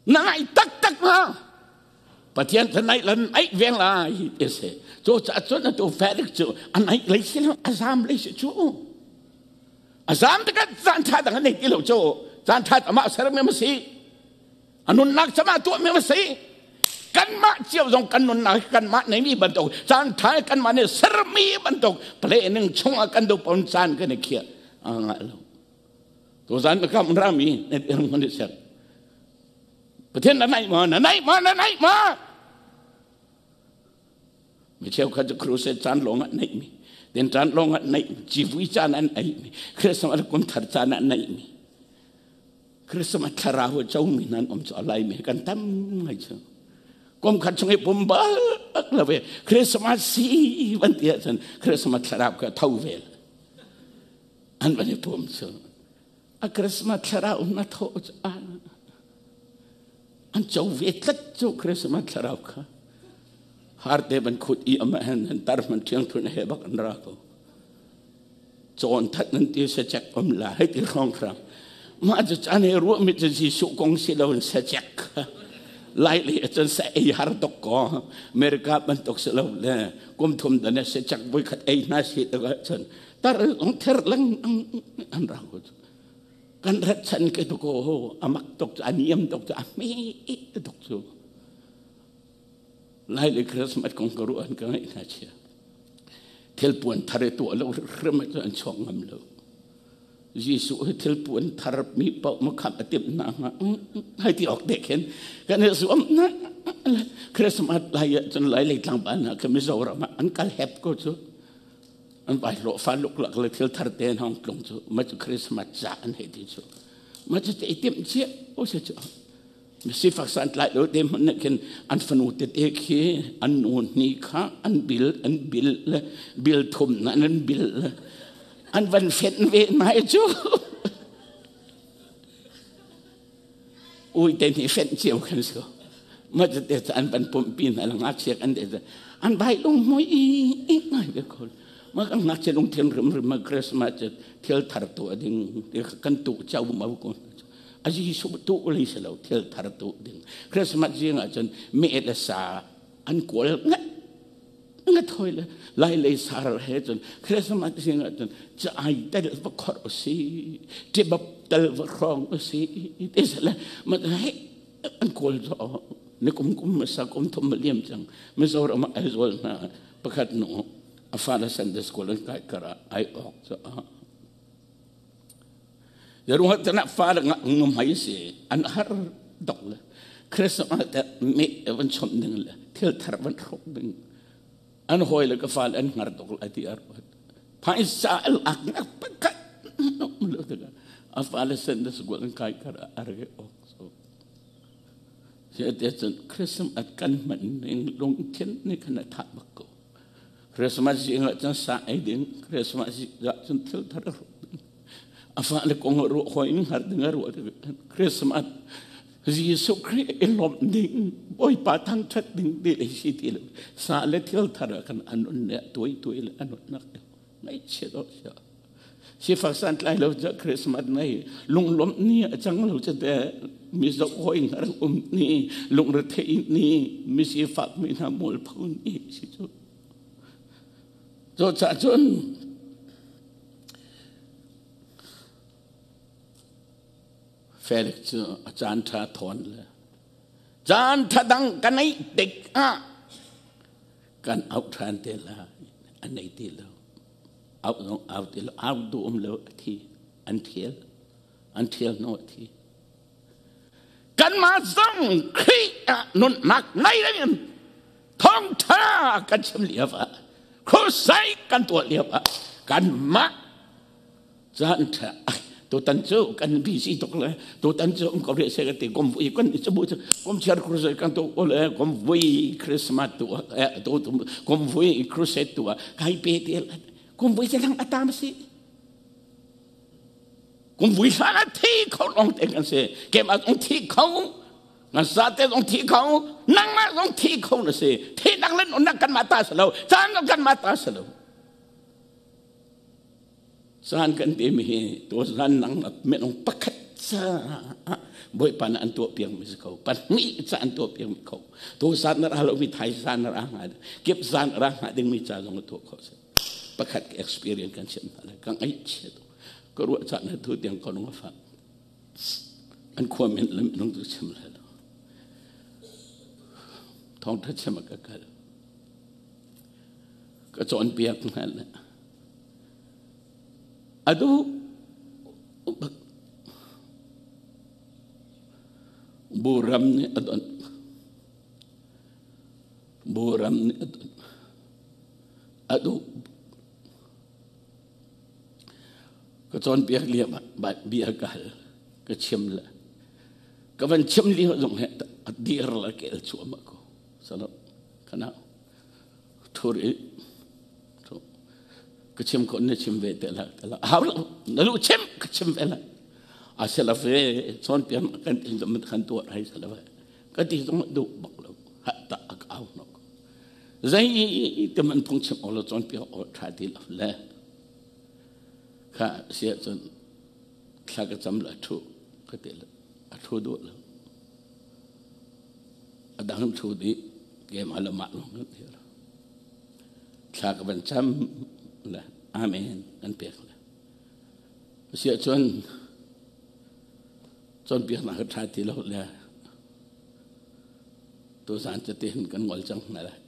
Na naih taktak ma? Pathian ta naih lan naih veng lai ti si. Cu caah cun atu Felix cu a naih lei si lo, a zam lei si cu. A zam tikah caan ṭha dang a nei ti lo cu. Caan ṭha amah sermi ma si. A nunnak cama tuahmi a si. Kanmah cio zong kan nunnak kanmah neimi bantuk caan ṭha kanmah nih sermi bantuk planning chungah kan duh pon caan kan i khiah a ngah lo. Tuzan na kam rami na irng man ser. Pathian na naih ma na naih ma na naih ma. Mi cheukhat cu crusade caan lawng ah naih mi, den caan lawng ah naih mi, civui caan an ei mi, Christmas kum thar caan ah naih mi. Christmas thlarau a comi nan um cu a laimi kan tam ngai cu. Kum khat chung i pum bal bak lo ve. Christmas si van ti ahcun Christmas thlarau kha tho ve. An van i pum cu. A Christmas thlarau na tho an co ve tlat cu Christmas thlarau kha. Har te ban khut i ama hen an tar man thiang thun he bak an ra ko. Cawn that nan ti se chek om la hei ti rong khram. Ma cu chan he ruah mi cu Jesuh kong si lo in se chek. Lai le cun se ei har tok ko. America bantuk si lo le kum thum dan se chek voi khat ei na si te cun tar ong ther lang an ra ko. Kan rat chan ke to ko ho amak tok chu aniam tok chu ame tok chu. Lai le Christmas kong ka ruah an ka ngaih hna chia. Thil puan thar i tuah lo hrim cu an chuak ngam lo. Jesuh hi thil puan thar mi paoh ma khamh a timh hna hnga hai ti awk te khin kan i zuam na Christmas lai ah cun lai lei tlangval hna khi Mizoram ah an kal hep ko cu an vai hlawh fa luklak le thil thar te an hong tlung cu ma cu Christmas ca an hei ti cu ma cu te i timh cia o se cu Sifak santlai lo te hmanh nih khin an fanu tete khi an nu hni kha an bil an bil le bil thum na an bil le an van fenh ve nai cu ui te nih fenh cio khan si ko ma te te an van pumpi hna la ngakchia kan te an vai lung hmui i ngai ve ko ma kan ngakchia lung thian rim rim ma Christmas thil thar tu ading kan tu chau mau ko. A Jesuh tu li si lo thil thar tu ding. Christmas zing ah cun me le sa an kawl ngat ngat hoi le lai lei sar he cun Christmas zing ah cun ca ai tel va khor si ti bab tel va rong si te se le ma he an kawl zo ni kum kum sa kum thum liam chang Mizoram Aizawl na pakhat nu a fa le Sunday school an kai kara ai ok cho. Ruah tana fa le ngam hai si an har dok le Christmas te me van chom ding le thil thar van hrok ding an hoi le ka fa le an ngar dok lai ti ar phai sa al ak nak pakat lo te a fa le sen de sgol an kai kar ar ge ok so se te chun Christmas at kan man ning lung thin ni kana tha bak ko Christmas zing ah cun sa ei ding Christmas zing ah cun thil thar hruk ding a fa le kong ruah hoi in har ding a ruah Christmas Jesuh Khrih i lawmh ding Bawipa thangṭhat ding ti le si ti lo sa le thil thar ah kan an un le tuai tuai le an nak ngaihchia do sia sifak santlai lo ca Christmas nei lunglawmh ni a cang lo ca te mi zoh hoi ngar um ni lungrethei ni mi sifak mi hna mualpho ni si cu cu ca cun Felix cu a caan ṭha thawn le caan ṭha dang ka neih tik ah kan auh ṭhan te la an nei ti lo auh zong au ti lo au duh um lo a thi an thial an thial hnu a thi kanmah zong Khrih ah nunnak ngei dingin thawngṭha kan chim lio ah crusade kan tuah lio ah kanmah caan ṭha tutan cu kan busy tuk le tutan cu um ko rih se ka ti kum vui kan cu bu kum chiar crusade kan tu le kum vui Christmas tu tu kum vui crusade tu kai pe te kum vui se lang atam si kum vui hlan a thi kho long te kan si kem a ong thi kho ngan sa te ong thi kho nangmah zong thi kho na si thi nang le nak kan ma ta sa lo caan kan ma ta sa lo Caan kan timi hi tuazan nang minung pakhat caah Bawipa nih an tuah piakmi si ko. Pahnih ca an tuah piakmi ko. Tuzan na ra lomi thaizan na ra hnga kip zan ra hnga dingmi ca zong a tuah khawh si. Pakhat experience kan chimh hna lai. Ka ngaihchia tuk. Ka ruah caan na tu tiang ka lung a fak. An khua min le minung tu chim lai lo. Thawngtha chim a ka kal. Ka cawnpiak hna le A duh bak. Buram nih a donh. Buram nih a donh. A duh. Ka cawnpiak lio ah bia ka hal. Ka chim le. Ka van chim lio zong he a dir la kel cuahmah ko. Salo, kana. Thur i ka chim ko na chim ve te la te la hau lo na lu chim ka chim ve la a se la ve chon piam kan tin zom kan tuar hai se la ve ka ti zong du bak lo ha ta ak au no zai te man phung chim o lo chon pia o tha ti lo le kha sia chon thla ka cham la thu ka te la a thu du lo a dang thu di ke ma la ma lo ti lo thla ka van cham le amen kan pek le sia cun cawnpiaknak ka ṭha ti lo le tuzan cu hin kan ngol cang hna lai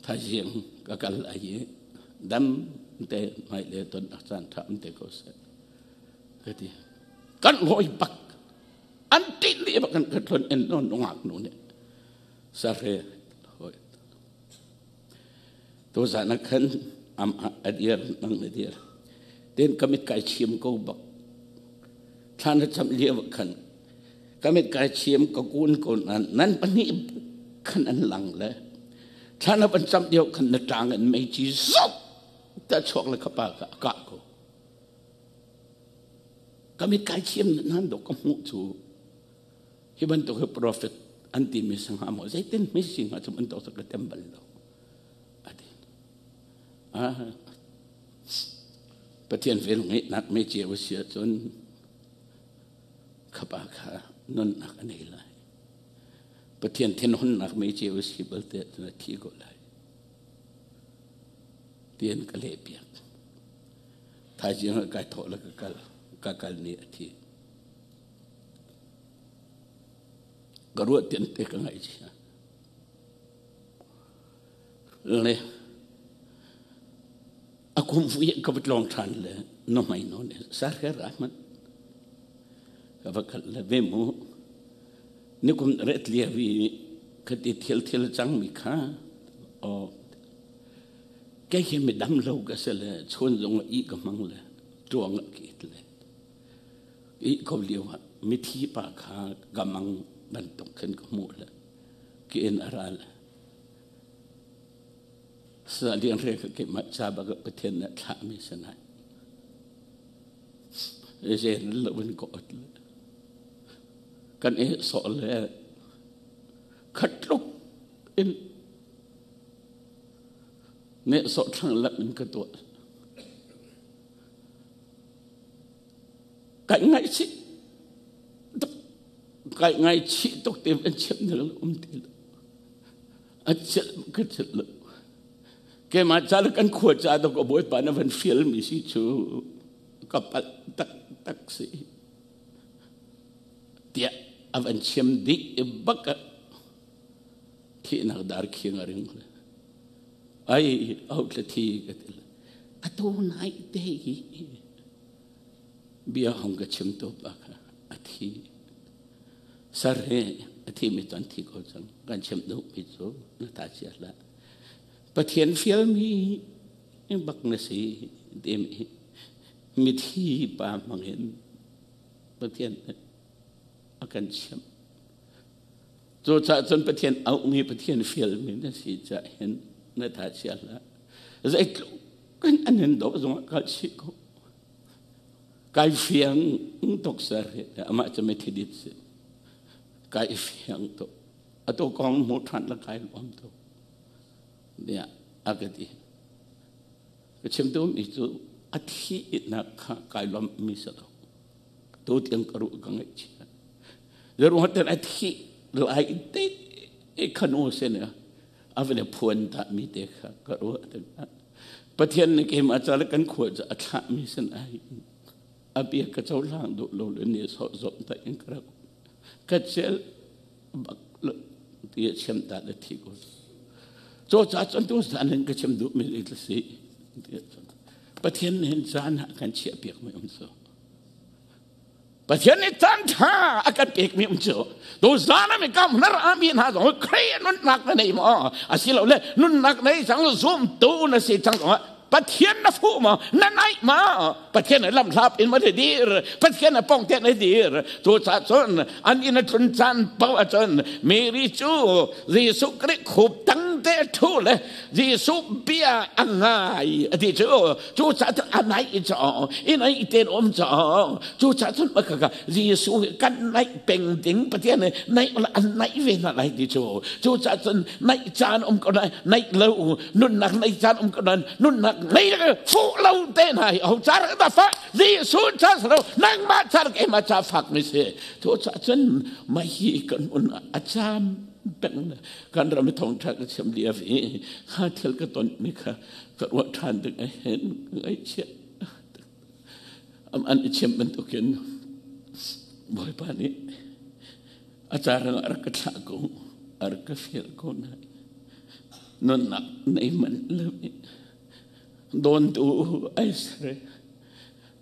thaizing ka kal lai i dam te hmai le ton a caan ṭha um te ko seh ka ti kan hawi bak an ṭih li bak kan ka tlon en non nungak nu nih sare hoi tuzan ah khan am a dir nang na dir ten kamit kai chim ko bak thlan na cham lio khan kamit kai chim ka kun ko nan nan pahnih khan an lang le thlan na pan cham lio khan na tang an mei chi zop ta chuak le khapa ka ka ko kamit kai chim nan do ka hmu chu Hi bantuk hi prophet an timi si hnga maw? Zeitin mi si hnga cu bantuk cu ka tem bal lo. Ati. Ah, Pathian vel ngeihnak me cio si ahcun khapa kha nunnak a nei lai. Pathian thinhunnak me cio si balte ahcun a thi ko lai. Tian ka leh piak. Thaizing ah kai thawh le ka kal, ka kal ni a thi. Ka ruah tian te ka ngaihchia. Le a kum vui ka va tlawng ṭhan le no mai no ne sar he ra man ka va kal le ve mu ni kum ret lia vi ka ti thil thil cang mi kha o ke hi mi dam lo ka se le chun zong i ka mang le tuang ki le I ko lio ah mithi pa kha ka mang bantuk khin ka hmuh le ki in a ral. Sa lian re ka ke ma cha ba ka Pathian na thlah mi sanai. Zen lo in ko ot le. Kan e so le khatluk in ne so thlang lam in ka tuah. Kai ngaihchih tuk kai ngaihchih tuk te an chim na um ti lo a chil ka chil lo keimah ca le kan khua ca to ka bawipa na van fial mi si cu ka palh tak tak si tiah a van chim dih i bak ah thihnak dar khiang a ring ai au tla thi ka ti atu nai te hi bia hong ka chim tu pa kha a thi sar he a thi mi cun thi ko cang kan chim duh mi cu na ta chia hlah Pathian fial mi bak na si ti mi mithi pa hmang in Pathian a kan chimh Cu caah cun Pathian auhmi Pathian fialmi na si caah hin na tha chia hlah. Zeitluk in an in doh zongah kal chih ko. Kai fiang tuk ser hi amah cu mithidit si. Kai fiang tuk. Atu kong hmu ṭhan la kai lawm tuk. Tiah a ka ti. Ka chim tu mi cu a thi nak kha kai lawm mi si lo. Tu tiang ka ruh ka ngaihchia. Zeruang a thi lai te khanu sin a vele phuan ta mi te kha ka ruah tikah Pathian nih keimah ca le kan khua cu a thlah mi sin ai a bia ka cohlang duh lo le ni so zom ta in ka rak ka cel bak lo ti a chim ta le thi ko cho cha cun tu san in ka chim duh mi li si Pathian nih hin caan ah kan chiah piak mi um so Pathian nih caan ṭha a kan pekmi um cu tu zan ah mi kam hnar ami hna zong Khrih nunnak na nei maw asilole nunnak nei cang zumtu na si cang zong Pathian na fuh maw na naih maw Pathian na lamhlap in ma dir Pathian na pong te na dir tu ca cun an inn a tlun caan paoh ahcun Mary cu Jesuh Khrih khup tang te thu le Jesuh bia a ngai a ti cu. Cu ca cun a naih caw i naih ten um caw. Cu ca cun ka Jesuh kan naih peng ding Pathian nih naih an naih ve hna lai ti cu. Cu ca cun naih caan um ko lai naih lo nunnak naih caan um ko nan nunnak ngei fuh lo te hna hi ho car da fa Jesuh ca lo nangmah car keimah ca fak mi si. Cu ca cun mah hi kan un a cam peng kan ram thawngṭha ka chim lio i kha thil ka ton mi kha ka ruah ṭhan ding a hen ngaihchia am an i chim bantukin Bawipa nih a carang a rak ka thlah ko a rak ka fial ko na nunnak nei man lo i dawntu ai sere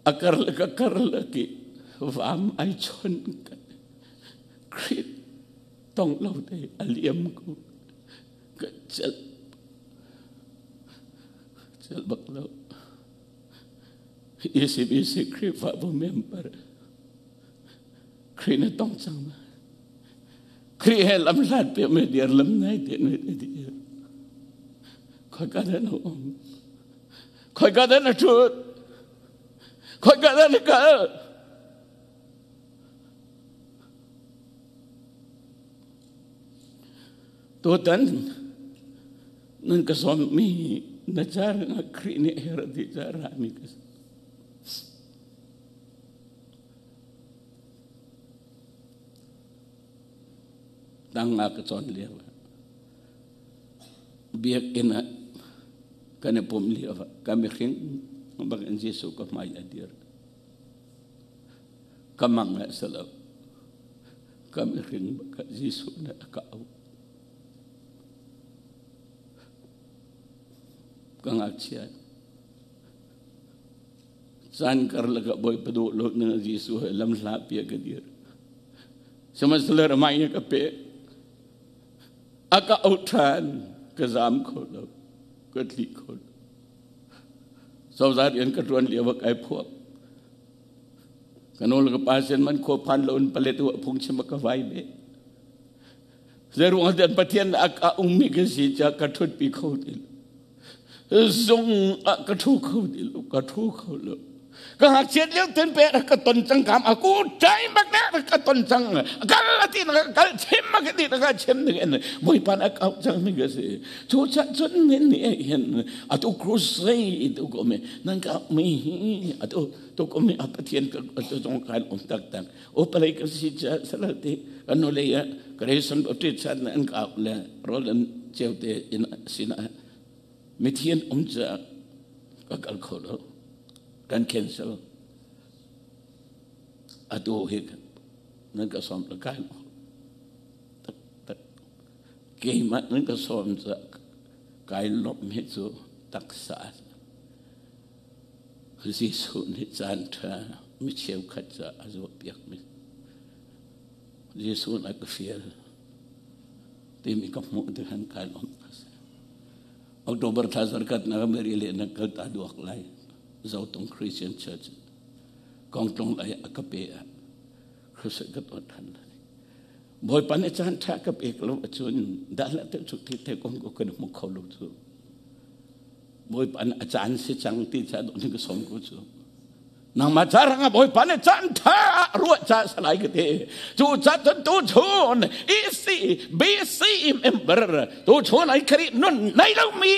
a karlak a karlak i vam ai chon ka Khrih tong lo te a liam ko ka celh celh bak lo. ECBC Khrihfabu member Khrih na tong cang ma? Khrih he lam hlat pe me dir lam nai te ne te dir khoi ka dah na um? Khoi ka dah na thut? Khoi ka dah na kal? Tutan nan ka sawmmi na car nga Khrih nih her ti ca rami ka si. Tang nga ka cawn lio ah biakinn ah kan i pum lio ah ka mihring bak in Jesuh ka hmai a dir. Ka mang ah si lo. Ka mihring bak Jesuh nih a ka auh. Ka ngakchia. Caan karlak ah Bawipa duh lo ning Jesuh he lam hla pi ka dir. Sihmanhsehlaw ramai nih ka pek. A ka auh ṭhan, ka zaam kho lo, ka tli kho lo. Cozah rian ka ṭuan lio ah kai phuak. Ka nu le ka pa sin man khua phan lo in palet u phungchim a ka vai ve. Zeiruang ah Pathian a ka ummi ka si ca ka ṭhutpi kho ti lo. Zung ah ka ṭhu kho ti lo, ka ṭhu kho lo. Ka ngakchiat lio ten pe ka ton cang kam aku ṭai bak na ka ton cang. Kal ati na kal chim ma ka ti na ka chim ni en Bawipa na kau cang ni ka si. Cu cha cun nin ni hin atu crusade tu ko me nan ka mi hi atu tu ko mi a Pathian ka zong kan um tak tak. O palai ka si cha salati kan no le ya Creation Baptist chan an ka le rolan cheute in sina mithian um cha ka kal kho lo kan cancel atu hi nan ka som la kai tak tak keimah nan ka som cha kai lom hi chu taksa Jesuh nih caan ṭha mi cheukhat ca a zuahpiak mi Jesuh nih a ka fial timi ka hmuh ti han kai lawm October thla zarkhat na Mary le na kal ta duak lai Zotung Christian Church kongtlung lai a ka pe ah Christ ka tuan than lai Bawipa nih caan ṭha ka pek lo ahcun dah la te chu ti te kong ko kan hmu kho lo cu Bawipa nih a caan si cang ti ca dawh nih ka sawm ko cu. Nangmah ca rangah Bawipa nih caan ṭha ah ruah ca salai ka ti. Cu ca cun tu chun EC BC member tu chun ai Khrih nun nei lo mi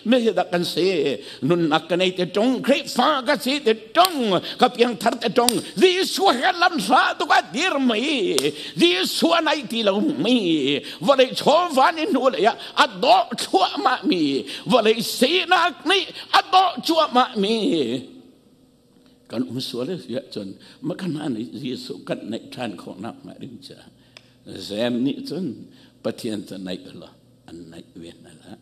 mi hi dah kan si. Nunnak ka nei te ṭung Khrihfa ka si te ṭung ka piangthar te ṭung Jesuh he lam hla tuk a dir mi Jesuh a nei ti lo mi vawlei chawva ni hnu lei ah a dawh thluahmahmi vawlei sinak nih a dawh cuahmahmi kan um sual si ahcun makana nih Jesuh kan naih ṭhan khawhnak hnga ding ca zem nih cun Pathian cu naih law an naih ve hna la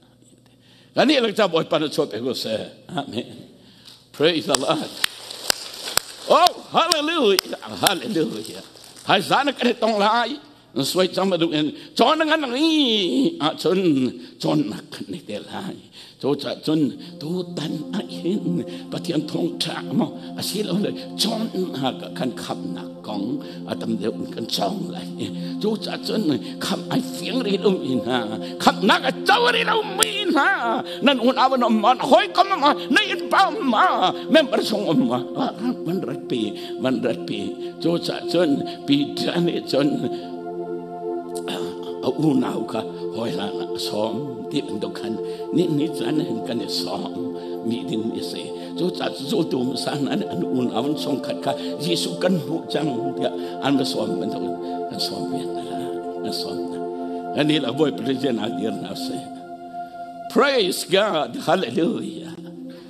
kan nih lak ca Bawipa na chuah pe ko seh. Amen. Praise the Lord. Oh, hallelujah, hallelujah. Hai zan kan tong lai. Suai cang bantuk in cawn ngan ri ahcun cawnnak kan nei te lai. Cucaah cun tutan ah hin Pathian thawngṭha maw asilole cawnnak ah kan khamhnak kong a tam deuh in kan cawng lai. Cucaah cun khamh ai fiang rih lomi hna, khamhnak a co rih lomi hna, nan unau an um ma, na hawikom um ma, na innpa um ma, member chung um ma, van ratpi, van ratpi. Cucaah cun Peter nih cun a unau kha hawi hlan ah a sawm ti bantuk khan ni ni caan hin kan i sawm mi ding mi si. Cucaah zultu hmasa hna nih an unau an chungkhat kha Jesuh kan hmuh cang tiah an va sawm bantuk in kan sawm ve hna, kan sawm hna. Kan nih la Bawipa rian ah dir hna sih. Praise God, hallelujah.